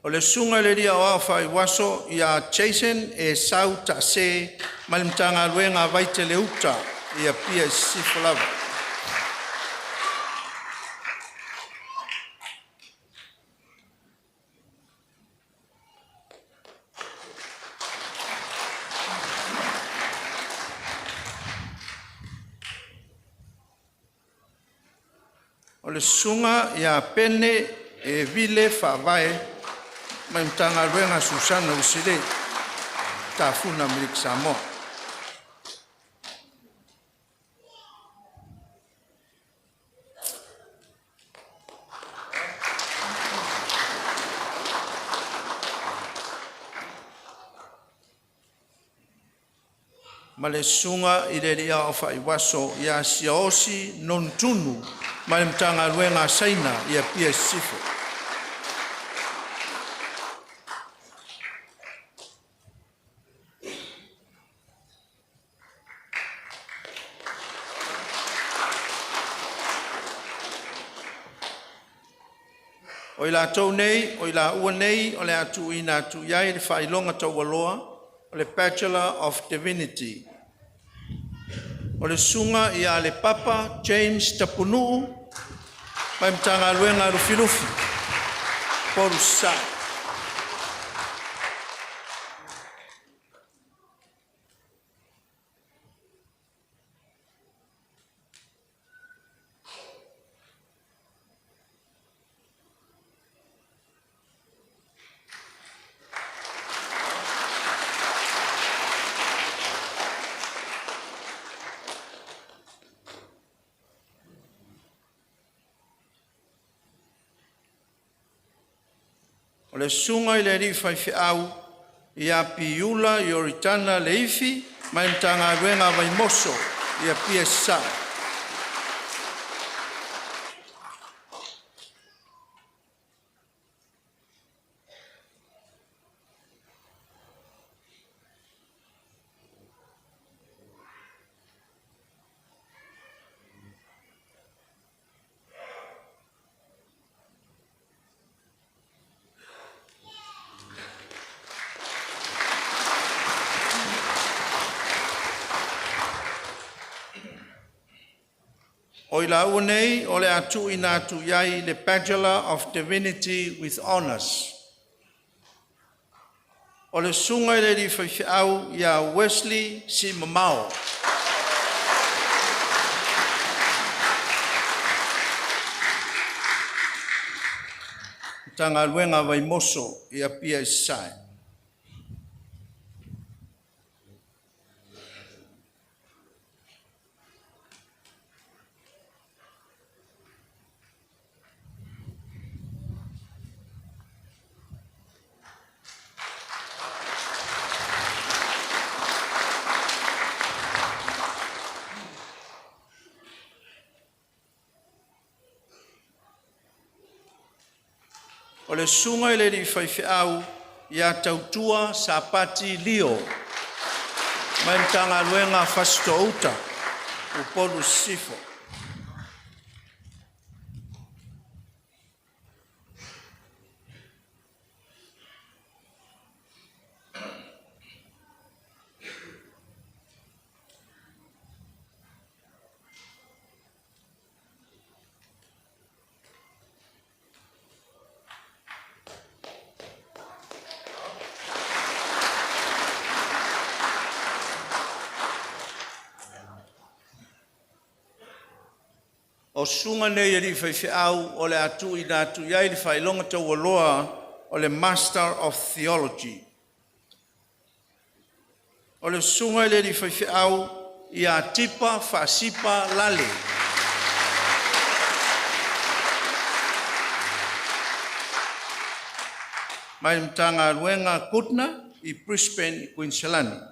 O le susuga i le alii aoao faaiuaso ia Jason Esau Taase mai le Matagaluega a Vaitele Uta i Apia Sisifo lava. O le susuga ia Pene e Vile Faavae mai le Matagaluega a Susana Ueselei, Tafuna Amerika Samoa. Ma le susuga i le alii aoao faaiuaso ia Siaosi Nonu mai le Matagaluega a Saina i Apia Sisifo. O i latou nei, o i laua nei o le a tuuina atu i ai le faailoga taualoa o le Bachelor of Divinity. O le susuga ia Lepapa James Tapunuu mai le Matagaluega a Lufilufi, Upolu Sasae. O le susuga i le alii faifeau ia Piula Ioritana Leifi mai le Matagaluega a Vaimoso i Apia Sasae. O i laua nei o le a tuuina atu i ai le Bachelor of Divinity with Honours. O le Susuga i le Alii Faifeau ia Wesley Simamao. Matagaluega a Vaimoso i Apia Sasae. O le Susuga i le Alii Faifeau ia Tautua Sapati Lio mai le Matagaluega a Fasitoo-uta Upolu Sisifo. O susuga nei i alii faifeau o le a tuuina atu i ai le faailoga taualoa o le Master of Theology. O le susuga i le alii faifeau ia Tipa Faasipa Lale. Mai le Matagaluega a Goodna i Brisbane, Kuiniselani.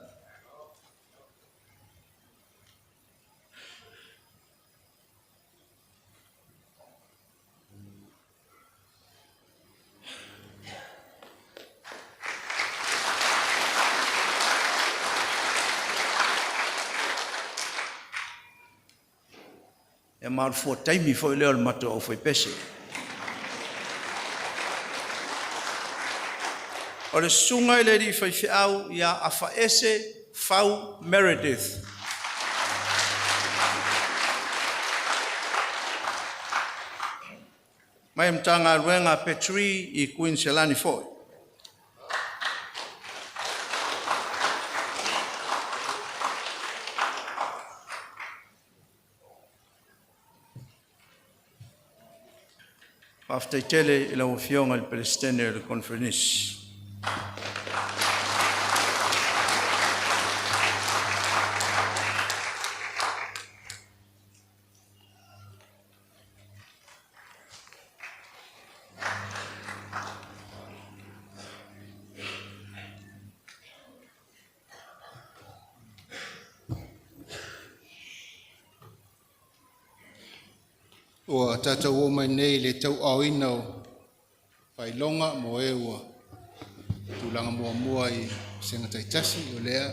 Ia ma o le fua taimi foi lea o le matou aufaipese. O le susuga i le alii faifeau ia Afaese Fau Meredith. Mai le Matagaluega a Petri i Kuiniselani foi. Faafetai tele i lau Afioga i le Peresetene o le Koneferenisi. Ua tatou oo mai nei i le tauaaoina o faailoga mo e ua tulaga muamua i vasega taitasi, o lea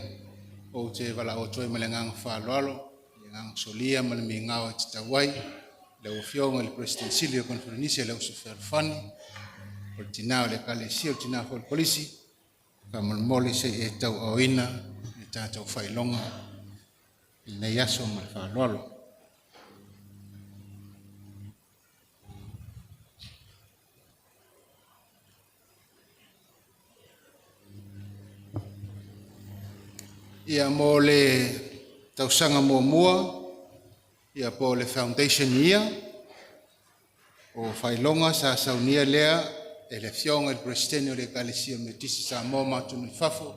ou te valaau atu ai ma le agaga faaaloalo, le agaga solia ma le migao e tatau ai lau Afioga i le Peresetene Sili o le Koneferenisi a le Auuso Fealofani, o le Tina o le Ekalesia, o le Tina foi o le Kolisi, faamolemole se i e tauaaoina le tatou faailoga i lenei aso ma le faaaloalo. Ia mo le tausaga muamua, ia po o le foundation year, o faailoga sa saunia lea e le Afioga i le Peresetene o le Ekalesia Metotisi i Samoa ma atunuu i fafo,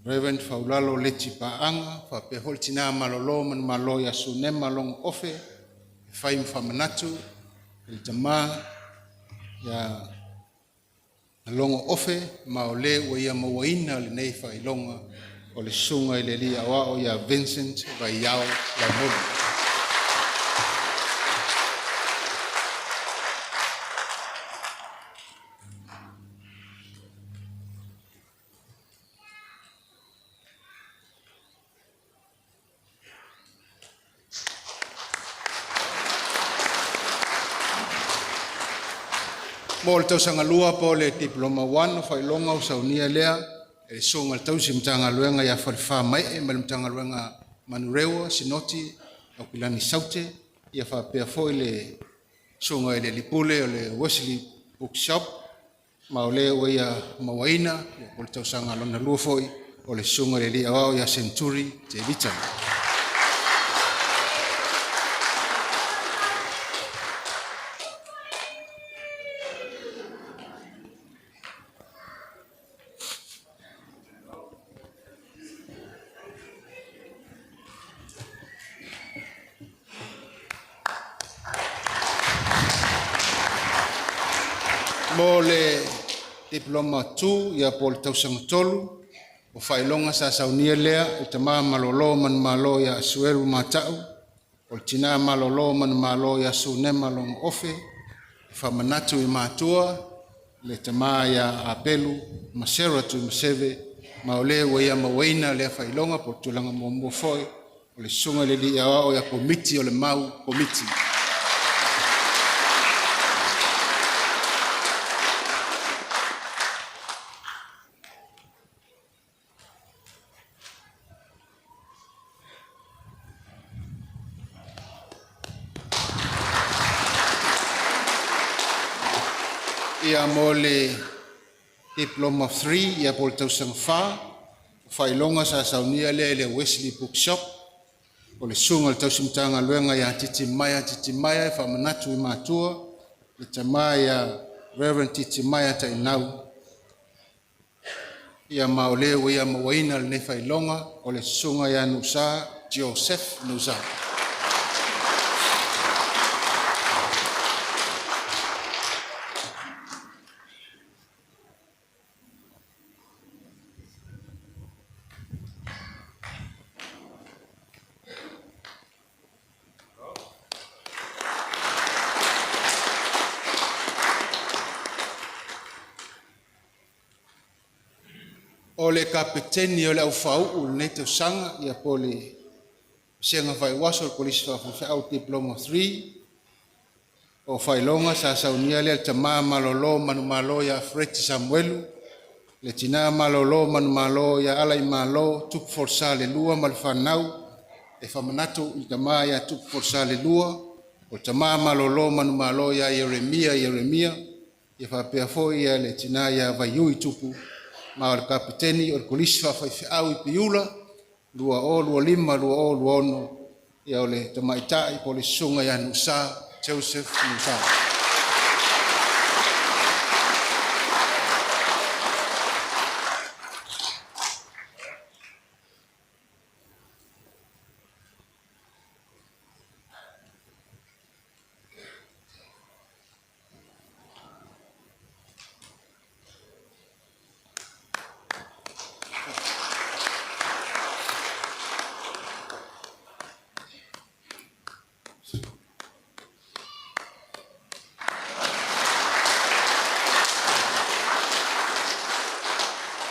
Reverend Faulalo Leti Paaga, faapea foi le tina malolo manumalo ia Sunema Logo Ofe, e fai ma faamanatu i le tama ia Na logo ofe ma o lē ua ia mauaina lenei faailoga o le susuga i le alii aoao ia Vincent Vaiao Laumoli. Mo le tausaga lua po o le Diploma 1 o faailoga ua saunia lea e le Susuga i le Tausi Matagaluega ia Falefā Mae'e mai le Matagaluega Manurewa Sinoti Aukilani Saute, ia faapea foi le Susuga i le alii Pule o le Wesley Bookshop, ma o lea ua ia mauaina po o le tausaga lona lua foi o le Susuga i le Alii Aoao ia Senturi Tevita. Mo le Diploma 2 ia po o le tausaga tolu, o faailoga sa saunia lea e tama malolo manumalo ia Asuelu Mata'u, o le tina malolo manumalo ia Sunema Logo Ofe, e faamanatu i matua le tama ia Apelu Masera Tuimaseve, ma o le ua ia mauaina lea faailoga po o le tulaga muamua foi o le Susuga i le Alii Aoao ia Komiti o le Mau Komiti. Ia mo le Diploma 3 ia po o le tausaga 4, o faailoga sa saunia lea i le Wesley Bookshop, o le Susuga i le Tausi Matagaluega ia Titimaea Titimaea e faamanatu i matua le tama ia Reverend Titimaea Tainau, ia ma o le ua ia mauaina lenei faailoga o le Susuga ia Nusa Joseph Nusa. O le Kapeteni o le Aufauu i lenei tausaga ia po o le Vasega Faaiuaso o le Kolisi Faa-Faifeau Diploma 3, o faailoga sa saunia lea e le tama malolo manumalo ia Fereti Samuelu, le tina malolo manumalo ia Alaimalo Tupu Folasa Leilua ma le fanau, e faamanatu i le tama ia Tupu Folasa Leilua, o le tama malolo manumalo ia Ieremia Ieremia, ia faapea foi le tina ia Vaiui Tupu, ma o le Kapeteni o le Kolisi Faa-Faifeau i Piula 2025-2026, ia o le tamaitai po o le Susuga ia Nuusa Joseph Nuusa.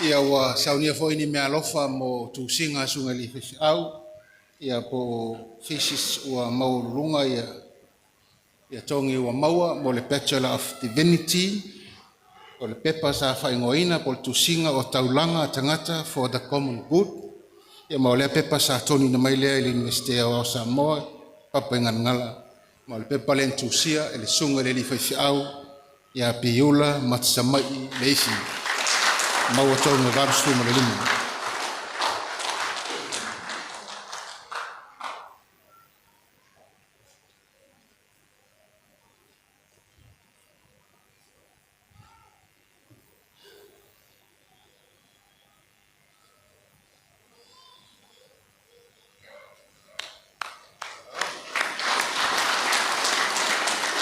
Ia ua saunia foi ni meaalofa mo tusiga a susuga i alii faifeau ia po o thesis ua maualuluga ia togi ua maua mo le Bachelor of Divinity, o le pepa sa faaigoaina po o le tusiga o taulaga a tagata for the common good, ia ma o lea pepa sa toniina mai lea i le Iunivesite Aoao o Samoa Papaigalagala, ma o le pepa lea na tusia e le Susuga i le Alii Faifeau ia Piula Matisamai Leifi, maua togi e 85.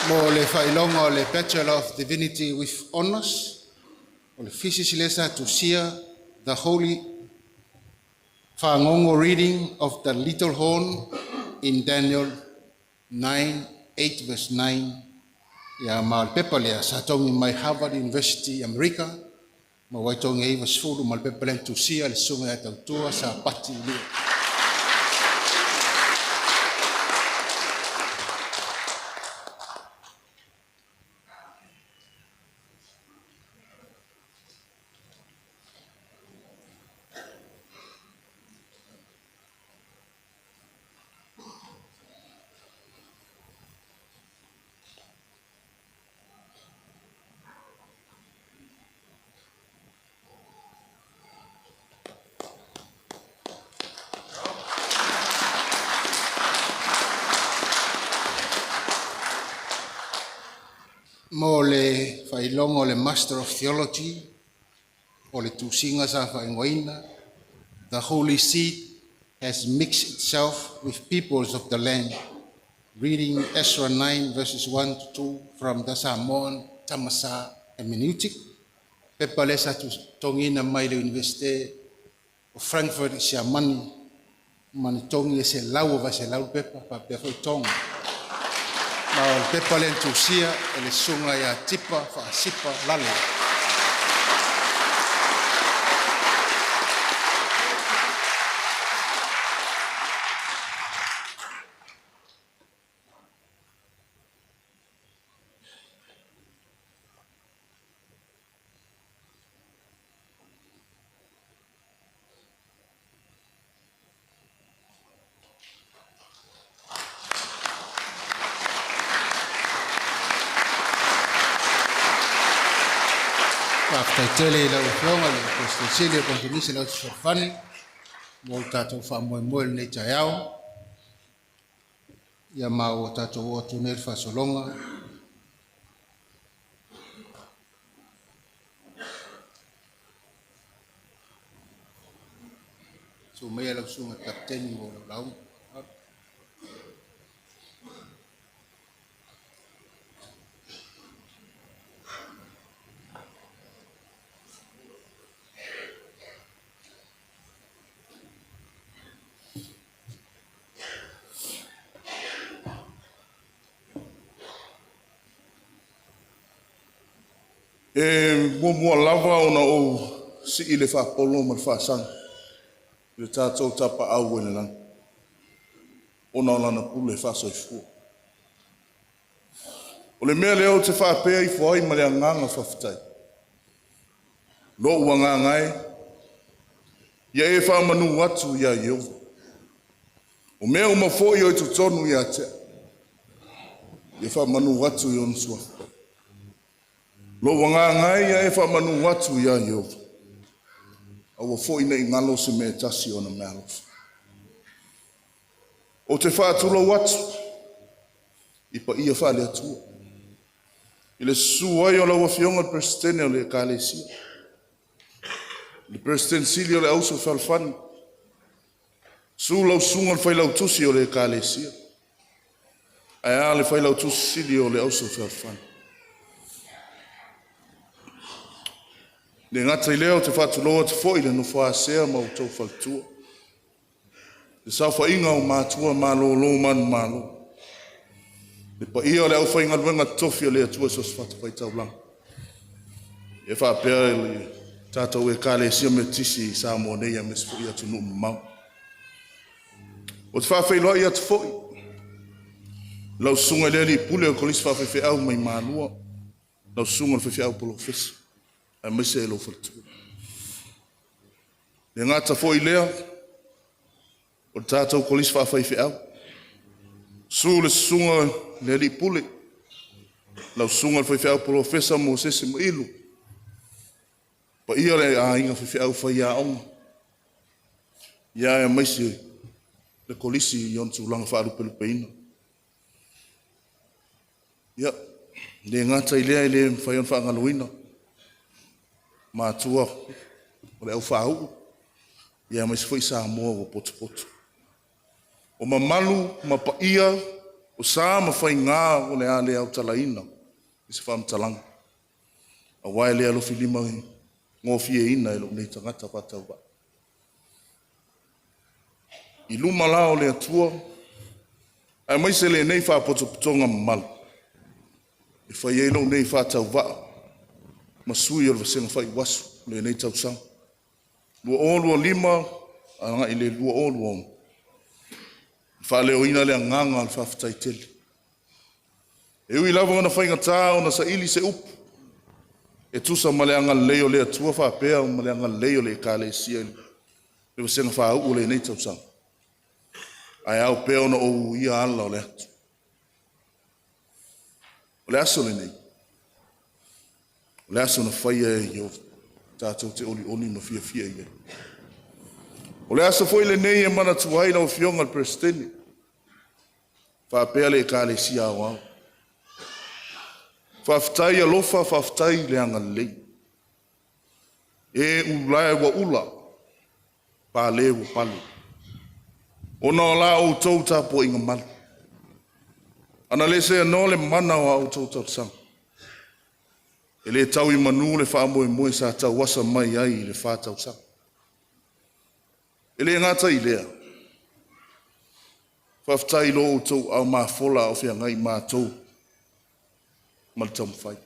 Mo le faailoga o le Bachelor of Divinity with Honours, O le thesis lea sa tusia, The Holy Fagogo Reading of the Little Horn in Daniel 9, 8 verse 9. Ia ma o le pepa lea sa togi mai Harvard University, Amerika, ma ua togi ai 90 ma le pepa lea na tusia le susuga ia Tautua Sapati Lio. Mo le faailoga o le Master of Theology, o le tusiga sa faaigoaina, The Holy Seed has mixed itself with peoples of the land. Reading Ezra 9 verses 1 to 2 from the Samoan Tamasa hermeneutic. Pepa lea sa togiina mai le Universite o Frankfurt i Siamani, ma na togi e 100 pepa, faapea foi Toga. Ma o le pepa lea na tusia e le susuga ia Tipa Faasipa Lale. Faafetai tele i lau Afioga i le Peresetene Sili o Koneferenisi o le Autu Fesoasoani mo le tatou faamoemoe i lenei taeao. Ia ma ua tatou oo atu nei i le faasologa. Susu maia lau susuga i le Kapeteni mo lau lauga. E muamua lava ona ou sii le faapolo ma le faasagi i le tatou Tapaau i le lagi, ona o Lana pule faasoifua. O le mea lea ou te faapea ifo ai ma le agaga faafetai. Lou agaga e, ia e faamanu atu ia Ieova. O mea uma foi o i totonu ia te au, ia faamanu atu i ona suafa. Lou agaga e, ia e faamanu atu ia Ieova. Aua foi ne i galo se mea e tasi o ona meaalofa. Ou te faatulou atu i paia faale-Atua, i le susu ai o lau Afioga i le Peresetene o le Ekalesia, le Peresetene Sili o le Auuso Fealofani, susu lau susuga i le Failautusi o le Ekalesia, ae a le Failautusi Sili o le Auuso Fealofani. Le gata i lea, ou te faatulou atu foi i le nofo a sea ma outou faletua, le saofaiga o matua malolo manumalo, le paia o le aufaigaluega totofi a le Atua i so o se fatafaitaulaga, e faapea le tatou Ekalesia Metotisi i Samoa nei aemaise foi atunuu mamao. Ou te faafeiloai atu foi i lau susuga i le Alii Pule o le Kolisi Faafaifeau mai Malua, lau susuga i le Faifeau Polofesa, aemaise lou faletua. Le gata foi lea, o le tatou Kolisi Faafaifeau, susu le susuga i le Alii Pule, lau susuga i le Faifeau Polofesa Mosese Mailu, paia le aiga faifeau faiaoga, ia aemaise le Kolisi i ona tulaga faalupelupeina. Ia, le gata i lea, e le mafai ona faagaloina matua o le aufaauu, ia aemaise foi Samoa ua potopoto. O mamalu ma paia, o sa ma faiga o le a le autalaina i se faamatalaga, aua e le alofilima gofieina e lou nei tagata faatauvaa. I luma la o le Atua, aemaise lenei faapotopotoga mamalu, e fai ai lou nei faatauvaa ma sui o le Vasega Faiuaso lenei tausaga 2025 agai le 2026, faaleoina le agaga o le faafetai tele. E ui lava ona faigata ona saili se upu e tusa ma le agalelei o le Atua faapea ma le agalelei o le Ekalesia i le vasega faauu o lenei tausaga, ae ao pea ona ou uia ala o le atu. O le aso lenei, o le aso na faia e Ieova, tatou te olioli ma fiafia i ai. O le aso foi lenei e manatua ai lau Afioga i le Peresetene faapea le Ekalesia Aoao. Faafetai alofa, faafetai le agalelei. E ulae ua ula, pale ua pale, ona o la outou tapuaiga malu. Ana le seanoa le mana o a outou talosaga, e le tau i manu le faamoemoe sa tauasa mai ai i le 4 tausaga. E le gata i lea, faafetai i lo outou aao mafola a o feagai matou ma le taumafai.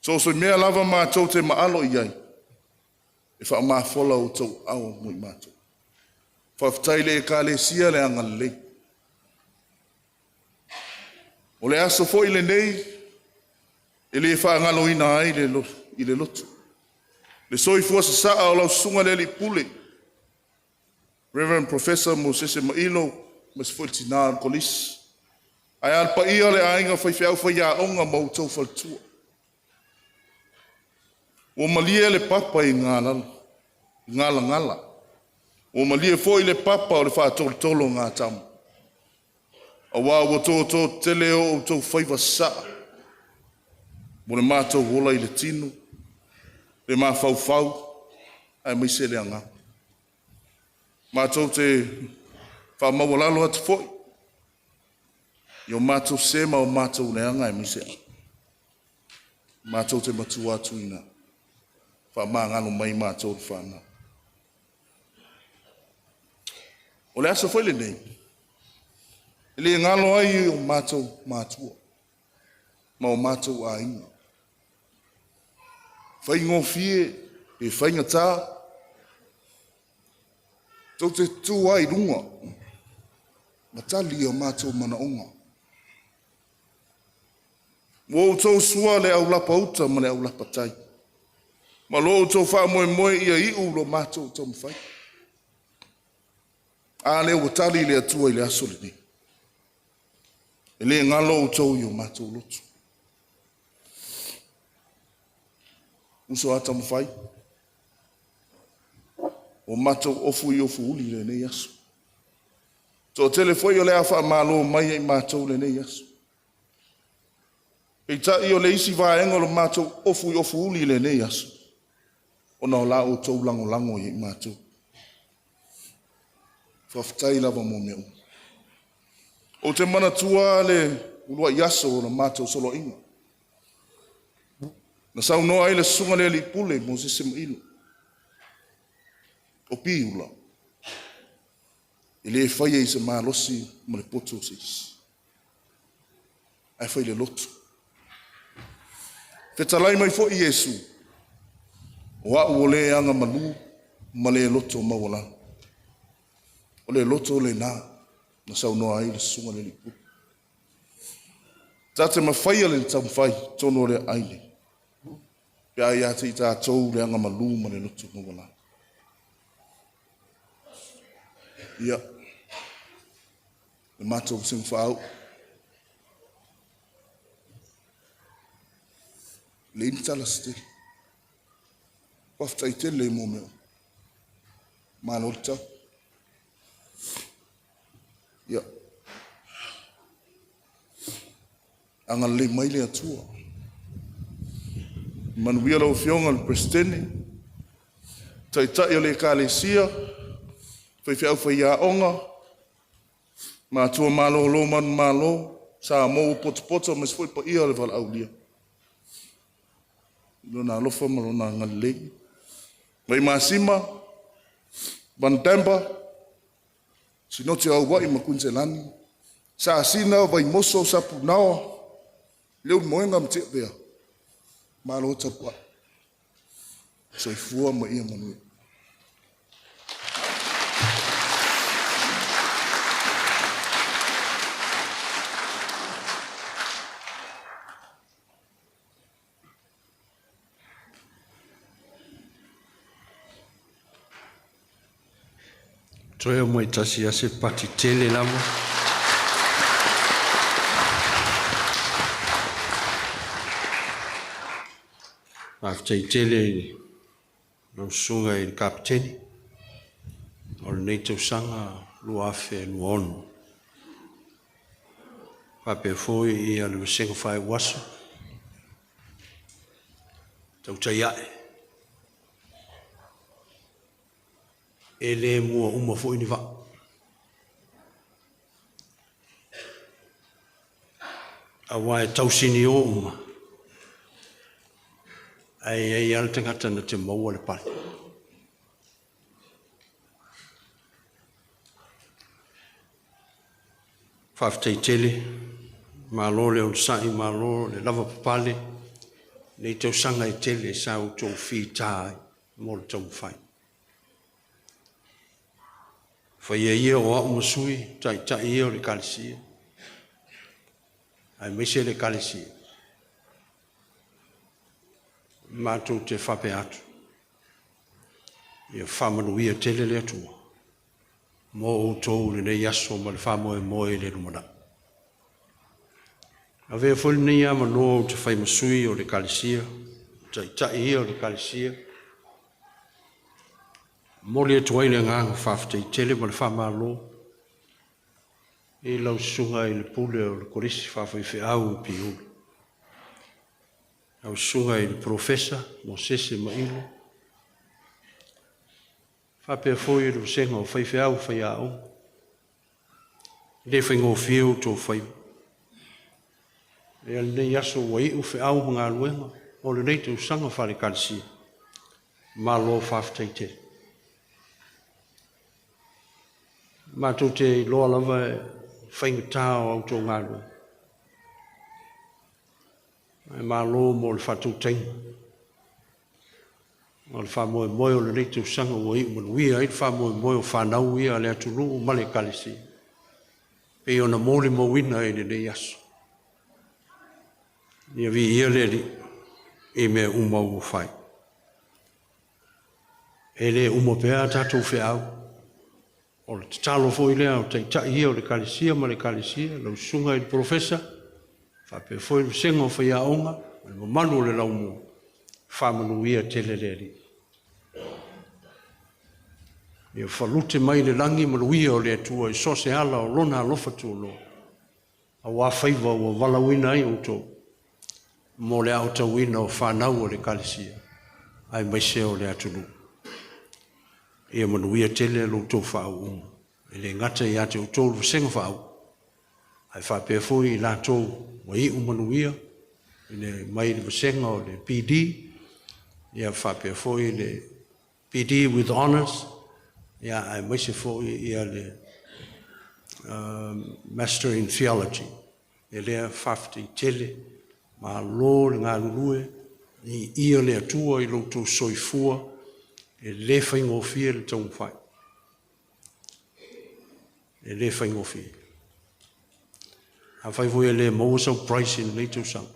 So o se mea lava matou te maalo i ai, e faamafola outou aao mo i matou. Faafetai i le Ekalesia le agalelei. O le aso foi lenei e le faagaloina ai i le loto le soifua sasaa o lau susuga i le Alii Pule, Reverend Professor Mosese Mailo, aemaise foi le tina o le Kolisi, ae a le paia o le aiga faifeau faiaoga ma outou faletua. Ua malie le papa i galagala, ua malie foi le papa o le faatolotolo o gatama, aua ua toto tetele o outou faiva sasaa mo le matou ola i le tino, le mafaufau aemaise le agaga. Matou te faamaualalo atu foi i o matou se ma o matou leaga aemaise matou te matua atu ina. Faamagalo mai matou le fanau. O le aso foi lenei, e le galo ai o matou matua ma o matou aiga. Faigofie pe faigata, tou te tutu ai i luga ma tali i o matou manaoga. Ua outou sua le aulapa uta ma le aulapa tai, ma lo outou faamoemoe ia iu lo matou taumafai. A lea ua tali le Atua i le aso lenei. E le galo outou i o matou loto. Uso a taumafai, o matou ofu i ofu uli lenei aso. Toatele foi o le a faamalo mai ai matou lenei aso. Peitai o le isi vaega o le matou ofu i ofu uli lenei aso, ona o la outou lagolago i matou. Faafetai lava mo mea uma. Ou te manatua le uluai aso o le matou soloaiga. Na saunoa ai le susuga le Alii Pule Mosese Mailo, o Piula, e le faia i se malosi ma le poto o se isi, ae fai le loto. Fetalai mai foi Iesu, o au o le aga malu ma le loto maualalo. O le loto lena na saunoa ai le susuga le Alii Pule. Ta te mafaia le taumafai tonu o le aile, pe a ia te i tatou le aga malu ma le loto maualalo. Ia, le matou vasega faauu, le imi tala se tele. Faafetai tele mo mea. Malo le tau. Ia, agalelei mai le Atua. Manuia lau Afioga i le Peresetene, Taitai o le Ekalesia, faifeau faiaoga, matua malolo manumalo, Samoa ua potopoto aemaise foi paia o le valaaulia. Lona alofa ma lona agalelei. Vaimasima, Bandemba, Sinoti o Aua'i ma Kuiniselani, Sasina, Vaimoso, Sapunaoa, Leulumoega ma Tiavea, malo tapuai. Soifua ma ia manuia. Toe o mai tasi a se pati tele lava. Faafetai tele i lau susuga i le Kapeteni o lenei tausaga 2026. Faapea foi ia le Vasega Faaiuaso, tautai ae, e le mua uma foi ni vaa. Aua e tausinio uma, ae i ai lava le tagata na te maua le pale. Faafetai tele, malo le onosai, malo le lavapapale, nei tausaga e tele sa outou fita ai mo le taumafai. Faia ia o au ma sui, taitai ia o le Ekalesia, aemaise le Ekalesia, matou te faapea atu, ia faamanuia tele le Atua mo outou i lenei aso ma le faamoemoe i le lumanai. Avea foi lenei avanoa ou te fai ma sui o le Ekalesia, taitai ia o le Ekalesia, momoli atu ai le agaga faafetai tele ma le faamalo i lau susuga i le pule o le Kolisi Faafaifeau i Piula, lau susuga i le Polofesa Mosese Mailo, faapea foi le vasega o faifeau faiaoga. E le faigofie outou faiva. Ia lenei aso ua iu feau ma galuega o lenei tausaga faale-Ekalesia. Malo faafetai tele. Matou te iloa lava e faigata o a outou galuega. Ae malo mo le faatautaiga. O le faamoemoe o lenei tausaga ua iu manuia ai le faamoemoe o fanau ia a le atunuu ma le Ekalesia, pei ona molimauina i lenei aso. Ia viia le Alii i mea uma ua fai. E le uma pea a tatou feau. O le tatalo foi lea o taitai ia o le Ekalesia ma le Ekalesia, lau susuga i le Polofesa, faapea foi le vasega o faiaoga, ma le mamalu o le laumua, faamanuia tele le Alii. Ia falute mai le lagi manuia o le Atua i so o se ala o Lona alofa tunoa, aua faiva ua valaauina ai outou mo le aotauina o fanau a le Ekalesia, aemaise o le atunuu. Ia manuia tele lo outou faauuga, e le gata ia te outou le vasega faauu, ae faapea foi i latou ua iu manuia i le mai le vasega o le PD, ia faapea foi le PD with Honours, ia aemaise foi ia le Master in Theology. E lea faafetai tele, malo le galulue, viia le Atua i lo outou soifua, e le faigofie le taumafai. E le faigofie. Afai foi e le maua sau prize i lenei tausaga,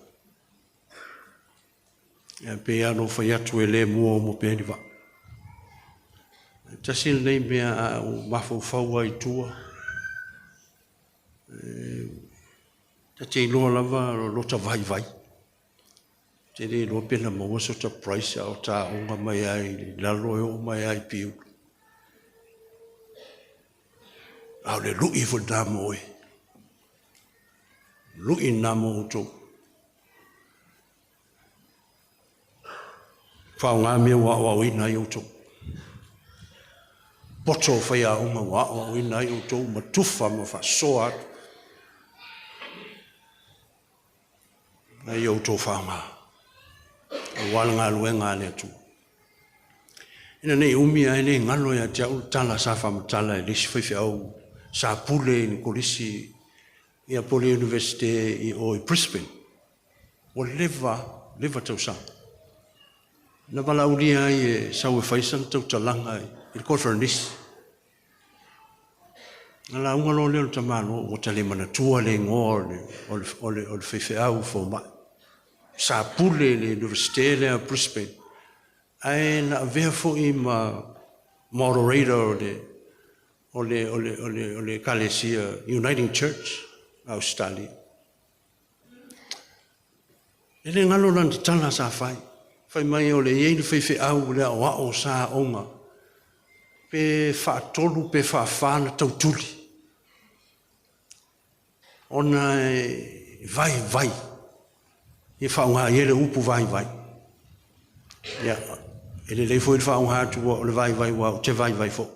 ia pei lava ona ou fai atu e le mua uma pea ni vaa. E tasi lenei mea a ou mafaufau ai i tua, ta te iloa lava lota vaivai. Te le iloa pe na maua sota prize a o ta aoga mai lava i lalo e oo mai lava i Piula. A o le lui foi lena mo oe. Lui lena mo outou. Faaaoga mea ua aoaoina ai outou. Poto o faiaoga ua aoaoina ai outou ma tufa ma faasoa atu. Na ia outou faaaoga. Aua le galuega a le Atua. Ina nei umi ae le galo ia te au le tala sa faamatala e le isi faifeau sa pule i le kolisi ia po o le Iunivesite i o i Brisbane. Ua leva, leva tausaga. Na valaaulia ai e sau e fai sana tautalaga i le koneferenisi. Na lauga loa lea o le tamaloa, ua ta le manatua le igoa o le, o le, o le, o le faifeau fomai. Sa pule i le Iunivesite lea o Brisbane, ae na avea foi ma moderator o le, o le, o le, o le, o le Ekalesia Uniting Church a Ausetalia. E le galo lana tatala sa fai. Fai mai o le i ai le faifeau le aoao sa aoga pe faatolu pe faafa na tautuli ona e vaivai ia faaaoga i ai le upu vaivai. Ia, e lelei foi le faaaoga atu o le vaivai aua ou te vaivai foi.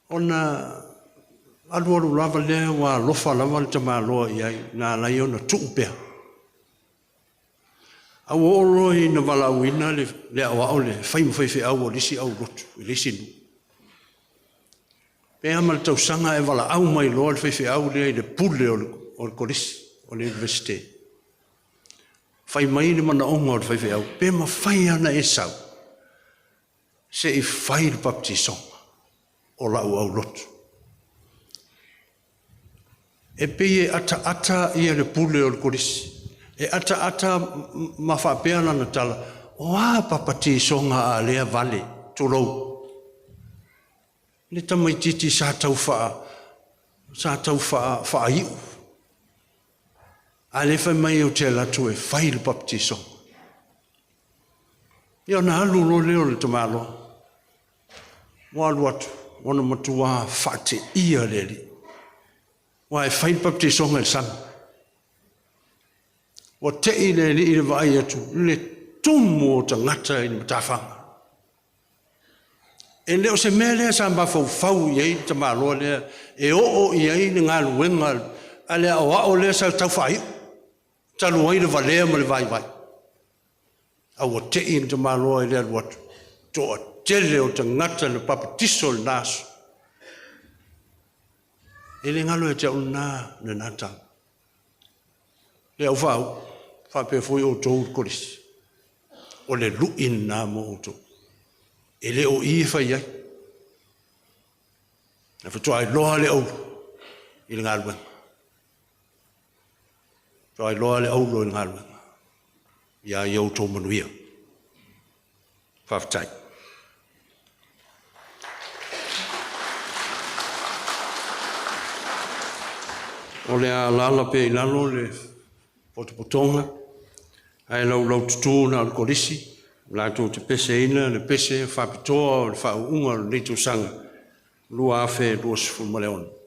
Ona alualu lava lea ua alofa lava le tamaloa i ai, na ala ai ona tuu pea. A ua oo loa ina valaauina le, le aoao lea e fai ma faifeau o le isi aulotu i le isi nuu. Pe a ma le tausaga e valaau mai loa le faifeau lea i le pule o le, o le kolisi, o le Iunivesite. Fai mai le manaoga o le faifeau, pe mafai ona e sau se i fai le baptisoga o lau aulotu. E pei e ataata ia le pule o le kolisi. E ataata ma faapea lana tala, o a papatisoga a lea vale, tulou. Le tamaitiiti sa tau faa, sa tau faa, faaiu. A lea fai mai ou te alu atu e fai le baptisoga. Ia ona alu loa lea o le tamaloa. Ua alu atu, ona matua faateia le alii. Aua e fai le baptisoga i le sami. Ua tei le alii i le vaai atu le tumu o tagata i le matafaga. E le o se mea lea sa mafaufau i ai le tamaloa lea e oo i ai le galuega a le aoao lea sa tau faaiu, talu ai le valea ma le vaivai. A ua tei le tamaloa i le alu atu, toatele o tagata na papatiso i lena aso. E le galo ia te au lena, lena tala. Le au faau, faapea foi outou le kolisi. O le lui lena mo outou. E le o i e fai ai. Na faatoa iloa le aulu i le galuega. Faatoa iloa le aulu i le galuega. Ia ia outou manuia. Faafetai. O le a alaala pea i lalo le potopotoga, ae laulaututu na o le kolisi, latou te peseina le pese faapitoa o le faauuga o lenei tausaga 2026.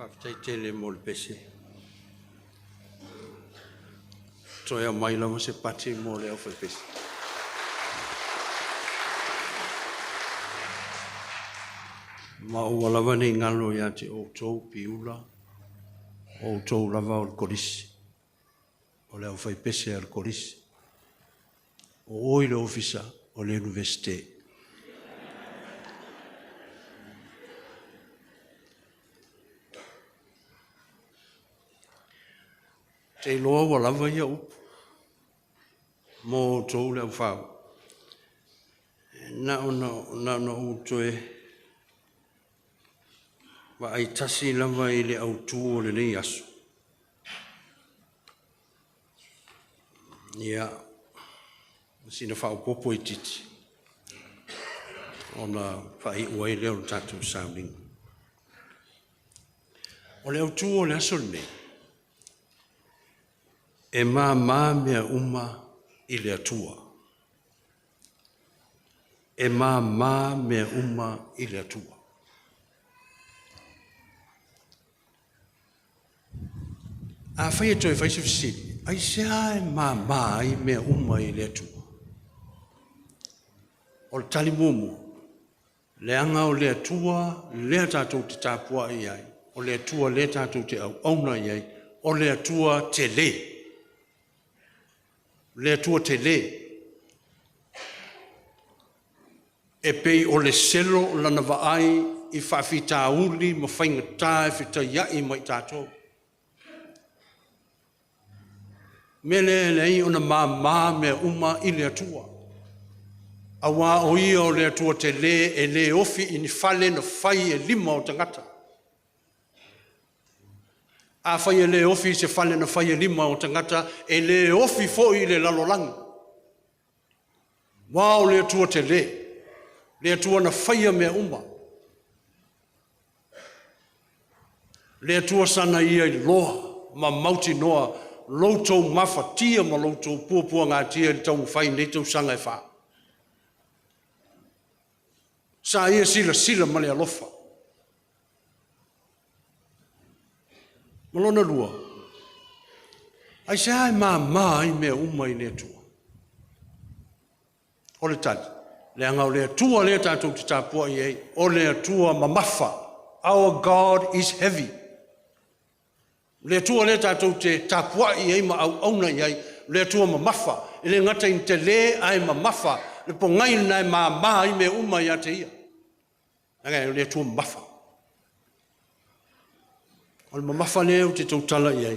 Faafetai tele mo le pese. Toe aumai lava se pati mo le aufaipese. Ma ua lava nei galo ia te outou Piula, o outou lava o le kolisi, o le aufaipese a le kolisi. O oe i le ofisa o le Iunivesite. Te iloa ua lava ia upu mo outou le aufau. Na ona ou toe vaai tasi lava i le autū o lenei aso. Ia, sina faaopoopo itiiti ona faaiu ai lea o le tatou sauniga. O le autū o le aso lenei, e māmā mea uma i le Atua. E māmā mea uma i le Atua. Afai e toe fai se fesili, aisea e māmā ai mea uma i le Atua? O le tali muamua, leaga o le Atua lea tatou te tapuai i ai, o le Atua lea tatou te auauna i ai, o le Atua tele. Le Atua tele. E pei o le selo o lana vaai i faafitauli ma faigata e fetaiai ma i tatou. Mea lea e leai ona māmā mea uma i le Atua. Auā o ia o le Atua tele e le ofi i ni fale na fai e lima o tagata. Afai e le ofi i se fale na fai e lima o tagata, e le ofi foi i le lalolagi. Auā o le Atua tele, le Atua na faia mea uma. Le Atua sana ia iloa ma mautinoa loutou mafatia ma loutou puapuagatia i le taumafai i nei tausaga e 4. Sa ia silasila ma le alofa. Ma lona lua, aisea e māmā ai mea uma i le Atua? O le tali, leaga o le Atua lea tatou te tapuai ai, o le Atua mamafa. Our God is heavy. Le Atua lea tatou te tapuai ai ma auauna i ai, le Atua mamafa. E le gata ina tele ae mamafa, le pogai lena e māmā ai mea uma ia te ia. Leaga o le Atua mamafa. O le mamafa lea ou te tautala i ai,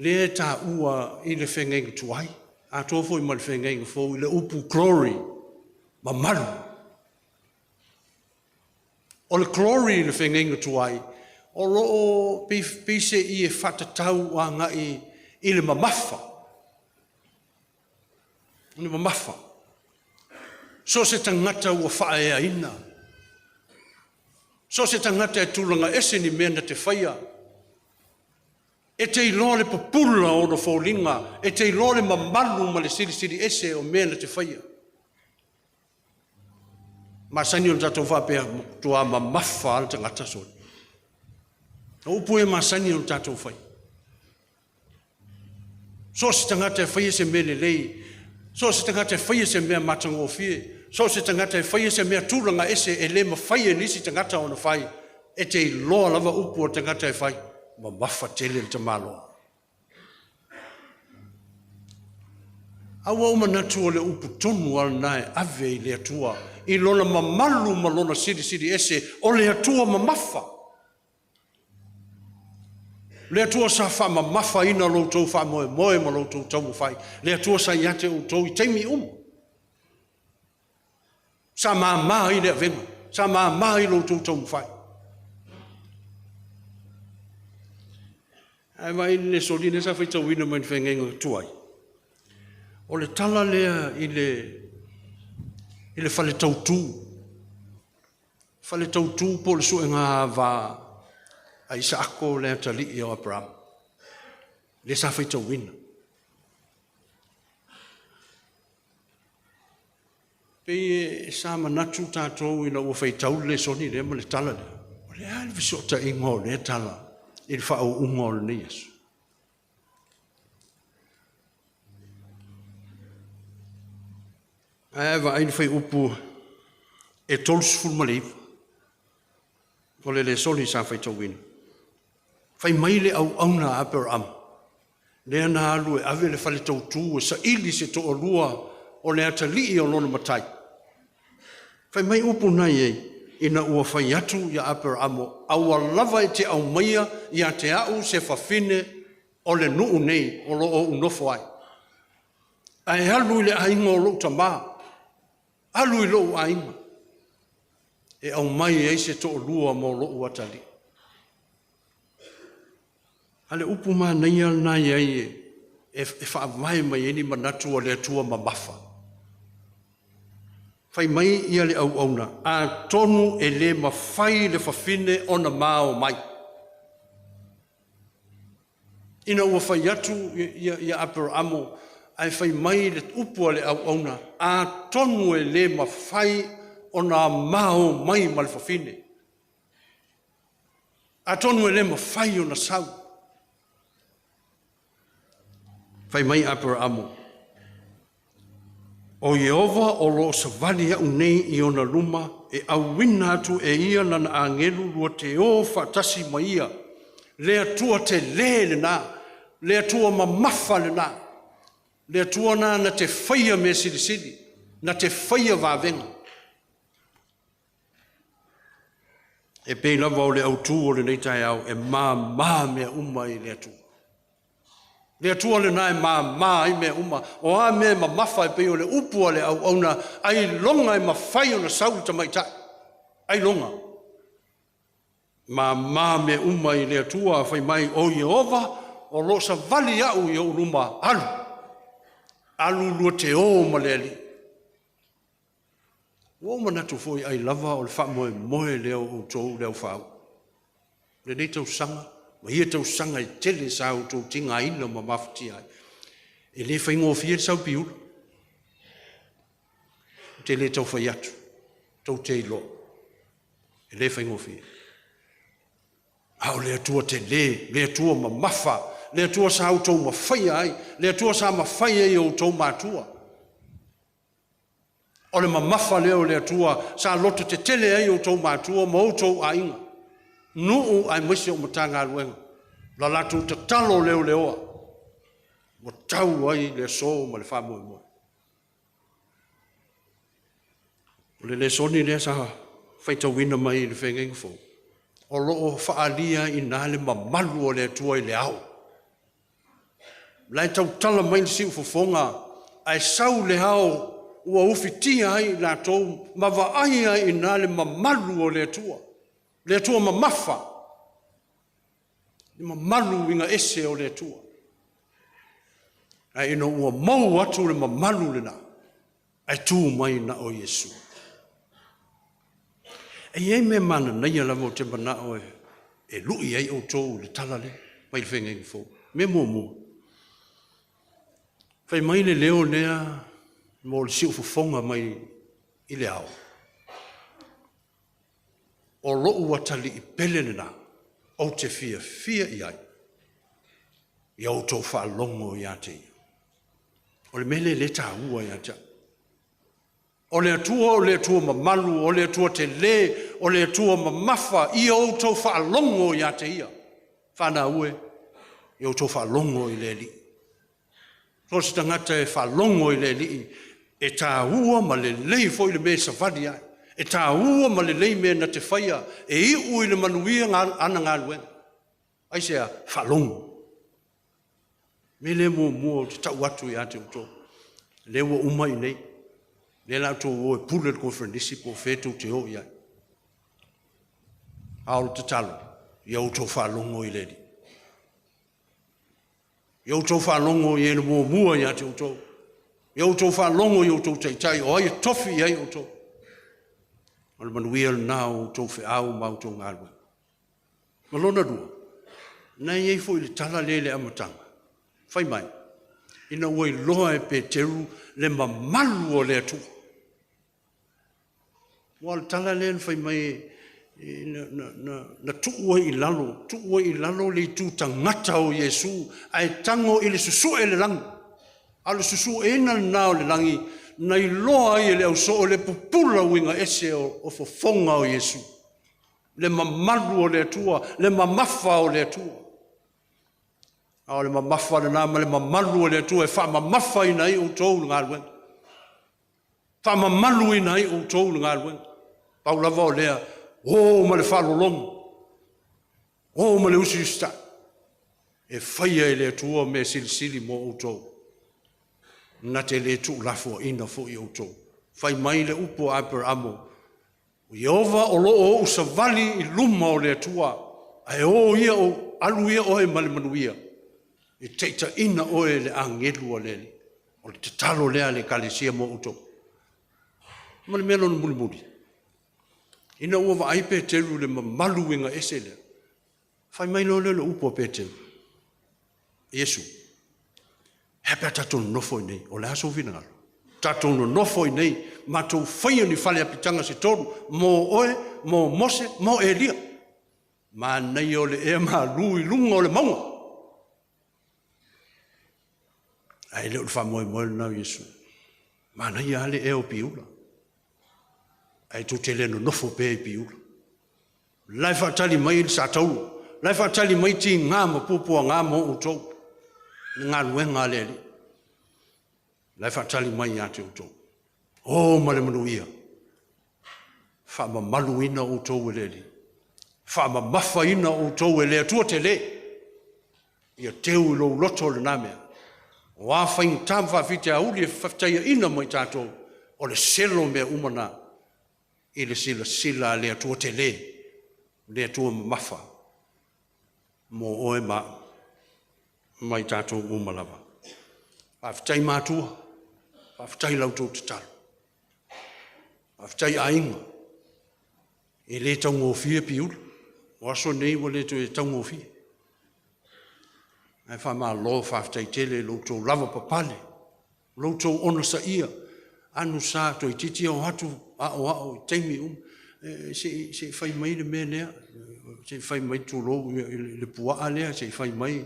lea e taua i le feagaiga tuai, atoa foi ma le feagaiga fou i le upu glory, mamalu. O le glory i le feagaiga tuai, o lo o pei se i e faatatau agai i le mamafa. O le mamafa. So se tagata ua faaeaina. So se tagata e tulaga ese ni mea na te faia. E te iloa le pupula o ona foliga, e te iloa le mamalu ma le silisili ese o mea na te faia. Masani o tatou faapea matua mamafa le tagata soli. O upu e masani o tatou fai. So se tagata e faia se mea lelei, so se tagata e faia se mea matagofie, so se tagata e faia se mea tulaga ese e le mafai e nisi tagata ona fai, e te iloa lava upu o tagata e fai, mamafa tele le tamaloa. A ua ou manatu o le upu tonu a lena e ave i le Atua, i lona mamalu ma lona silisili ese, o le Atua mamafa. Le Atua sa faamamafaina loutou faamoemoe ma loutou taumafai. Le Atua sa ia te outou i taimi uma. Sa māmā i le avega, sa māmā i loutou taumafai. Ae vaai le soli lea sa faitauina mai le feagaiga tuai. O le tala lea i le fale tautu. Fale tautu po o le suega ava a Isaako le atalii o Abraham. Le sa faitauina. Pei e sa manatu tatou ina ua faitau le lesoni lea ma le tala lea. O le a le fesootaiga o lea tala i le faaūūga o lenei aso. Ae vaai le fuaiupu e 39 o le lesoni sa faitauina. Fai mai le auauna a Aperamo, lea na alu e ave le fale tautu e saili se toalua o le atalii o lona matai. Fai mai upu na i ai, ina ua fai atu ia Aperamo, aua lava e te aumaia ia te au se fafine o le nuu nei o lo o ou nofo ai. Ae alu i le aiga o lou tamā, alu i lou aiga, e aumai ai se toalua mo lou atalii. A le upu manaia lena i ai e faavae mai ai ni manatu o le Atua mamafa. Fai mai ia le auauna, atonu e le mafai le fafine ona mao mai. Ina ua fai atu ia Aperamo, ae fai mai le upu a le auauna, atonu e le mafai ona mao mai ma le fafine. Atonu e le mafai ona sau. Fai mai Aperamo, o Ieova o lo o savali au nei i ona luma e auina atu e ia lana agelu lua te o faatasi ma ia. Le Atua telē lena, le Atua mamafa lena, le Atua na na te faia mea silisili, na te faia vavega. E pei lava o le autū o lenei taeao e māmā mea uma i le Atua. Le Atua lena e māmā ai mea uma, o a mea e mamafa e pei o le upu a le auauna, ailoga e mafai ona sau le tamaitai, ailoga. Māmā mea uma i le Atua, fai mai, o Ieova o lo o savali au i ou luma, alu, alu lua te o ma le Alii. Ua ou manatu foi ai lava o le faamoemoe lea o outou le aufāu. Lenei tausaga, ma ia tausaga e tele sa outou tigaina ma mafatia ai. E le faigofie le sau piula. Ou te le tau fai atu, tou te iloa. E le faigofie. A o le Atua telē, le Atua mamafa, le Atua sa outou mafaia ai, le Atua sa mafaia ai outou matua. O le mamafa lea o le Atua sa loto tetele ai outou matua ma outou aiga, nuu aemaise o Matagaluega, la latou tatalo leoleoa, ua tau ai le aso ma le faamoemoe. O le lesoni lea sa faitauina mai i le Feagaiga Fou, o lo o faaalia i ina le mamalu o le Atua i le ao. La e tautala mai le siufofoga, ae sau le ao ua ufitia ai i latou ma vaai ai i ina le mamalu o le Atua, le Atua mamafa, le mamalu uiga ese o le Atua. Ae ina ua mou atu le mamalu lena, ae tu mai na o Iesu. E i ai mea mananaia lava o te manao e lui ai outou i le tala lea, mai le Feagaiga Fou. Mea muamua, fai mai le leo lea mo le siufofoga mai i le ao. O lou atalii pele lena, ou te fiafia i ai, ia outou faalogo ia te ia. O le mea lea le taua ia te au. O le Atua o le Atua mamalu, o le Atua telē, o le Atua mamafa, ia outou faalogo ia te ia. Whanau e, ia outou faalogo i le Alii. So se tagata e faalogo i le Alii, e tāua ma lelei foi le mea e savali ai. E tāua ma lelei mea na te faia, e iu i le manuia ana galuega. Aisea, faalogo. Me le muamua o te tau atu ia te outou. Le ua uma i nei. Le la outou o e pule le koneferenisi po o fea tou te o i ai. A o le tatalo, ia outou faalogo i le Alii. Ia outou faalogo i e na muamua ia te outou. Ia outou faalogo i outou taitai, o ai e tofi i ai outou. O le manuia lena o outou feau ma outou galuega. Ma lona lua, na i ai foi le tala lea i le amataga. Fai mai, ina ua iloa e Peteru le mamalu o le Atua. Ua o le tala lea na fai mai Na tuu ai i lalo, tuu ai i lalo le itu tagata o Iesu, ae tago i le susue le lagi. A o le susueina lena o le lagi, na iloa ai e le ausoo le pupula uiga ese o fofoga o Iesu. Le mamalu o le Atua, le mamafa o le Atua. A o le mamafa lena ma le mamalu o le Atua e faamamafaina ai outou i le galuega. Faamamaluina ai outou i le galuega. Pau lava o lea, o ma le faalologo, o ma le usiusitai, e faia e le Atua mea silisili mo outou, na te le tuulafoaina foi outou. Fai mai le upu a Aperamo, o Ieova o lo o ou savali i luma o le Atua, ae o ia, alu ia oe ma le manuia, e taitaiina oe e le agelu a le Alii. O le tatalo lea a le Ekalesia mo outou. Ma le mea lona mulimuli, ina ua vaai Peteru i le mamalu uiga ese lea, fai mai loa lea o le upu a Peteru, Iesu, e a pe a tatou nonofo i inei, o le a sou finagalo? Tatou nonofo i inei, matou faia ni fale apitaga se tolu, mo oe, mo Mose, mo Elia. Manaia o le ea malu i luga o le mauga. Ae le o le faamoemoe lena o Iesu. Manaia lava le ea o Piula, ae tou te le nonofo pea i Piula. La e faatali mai le satauro, la e faatali mai tiga ma puapuaga mo outou, le galuega a le Alii. La e faatali mai ia te outou. O ma le manuia, faamamaluina outou e le Alii, faamamafaina outou e le Atua tele, ia teu i lou loto lena mea. O a faigata ma faafitauli e faafetaiaina ma i tatou, o le selo mea uma na i le silasila a le Atua tele, le Atua mamafa mo oe ma au, ma i tatou uma lava. Faafetai matua, faafetai la outou tatalo, faafetai aiga, e le taugofie Piula, o aso nei ua le toe taugofie. Ae faamalo faafetai tele i lo outou lavapapale, lo outou onosaia, anu sa toeitiiti oo atu aoao i taimi uma, se i fai mai le mea lea, se i fai mai tulou le puaa lea, se i fai mai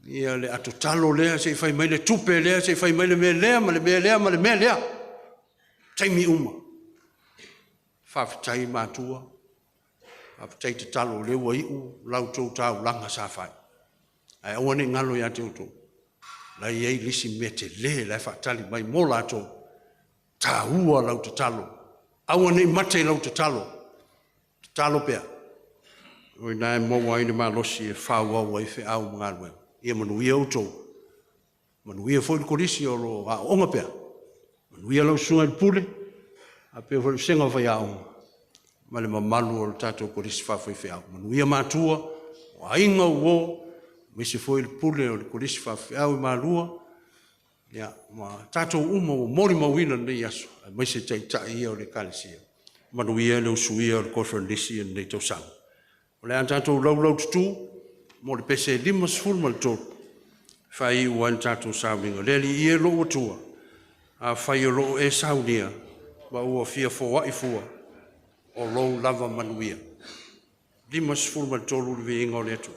le atotalo lea, se i fai mai le tupe lea, se i fai mai le mea lea ma le mea lea ma le mea lea. Taimi uma. Faafetai matua, faafetai tatalo, o lea ua iu la outou taulaga sa fai. Ae aua ne i galo ia te outou, la e i ai le isi mea tele la e faatali mai mo latou, taua lau tatalo. Aua ne i mate lau tatalo, tatalo pea. O i ina e maua ai le malosi e faaauau ai feau ma galuega. Ia manuia outou, manuia foi le kolisi o lo o aooga pea, manuia lau susuga i le pule, faapea foi le vasega o faiaoga, ma le mamalu o le tatou kolisi faafaifeau. Manuia matua, o aiga o uo, aemaise foi le pule o le kolisi faafeau i Malua, ia, ma tatou uma ua molimauina lenei aso, aemaise taitai ia o le Ekalesia. Manuia le usuia o le koneferenisi i lenei tausaga. O le a tatou laulaututu mo le pese 53, faaiu ai le tatou sauniga. Le Alii e lou Atua, afai o lo o e saunia, ma ua fia foai fua, o lou lava manuia. 53 le viiga o le Atua.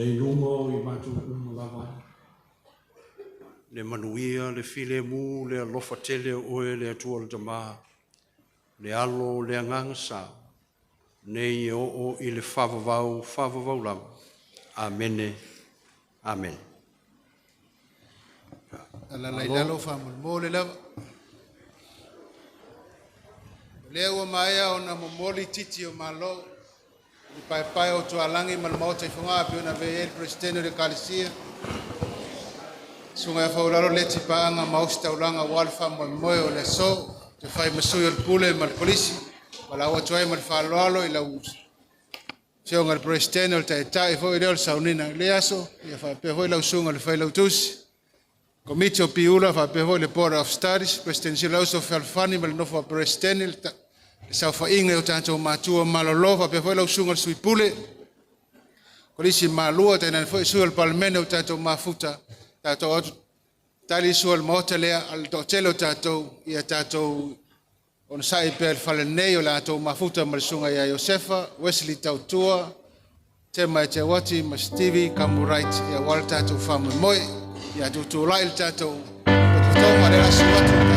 i luga o i matou uma lava le manuia, le filemu, le alofa tele o oe le Atua le Tamā, le Alo, le Agaga Sa, nei e oo i le faavavau, faavavau lava. Amene. Amene. Alala i lalo faamolemole lava. O lea ua maea ona momoli titi o Malo i le paepae o Tualagi ma le Maota i Fogaa pei ona avea ai le Peresetene o le Ekalesia, Susuga ia Faulalo Leti Paaga ma Ositaulaga aua le faamoemoe o le aso, te fai ma sui o le Pule ma le Kolisi, ma lau atu ai ma le faaaloalo i lau Afioga i le Peresetene o le Taitai foi lea o le sauniga i le aso, ia faapea foi lau susuga i le Failautusi, Komiti o Piula, faapea foi le Board of Studies, President Silauso Fealofani ma le nofo a Peresetene, le saofaiga i o tatou matua malolo, faapea foi lau susuga i le Sui Pule, Kolisi Malua, tainane foi sui o le Palemene o tatou mafuta, tatou atu tali sua le maota lea, a le toatele o tatou, ia tatou onosai pea i le fale nei o le atou mafuta ma le susuga ia Iosefa, Wesley Tautua, Tema e Te Uati ma Stevie Kamurait, ia aua le tatou faamoemoe. Ia tutulai le tatou potopotoga lea la su atu.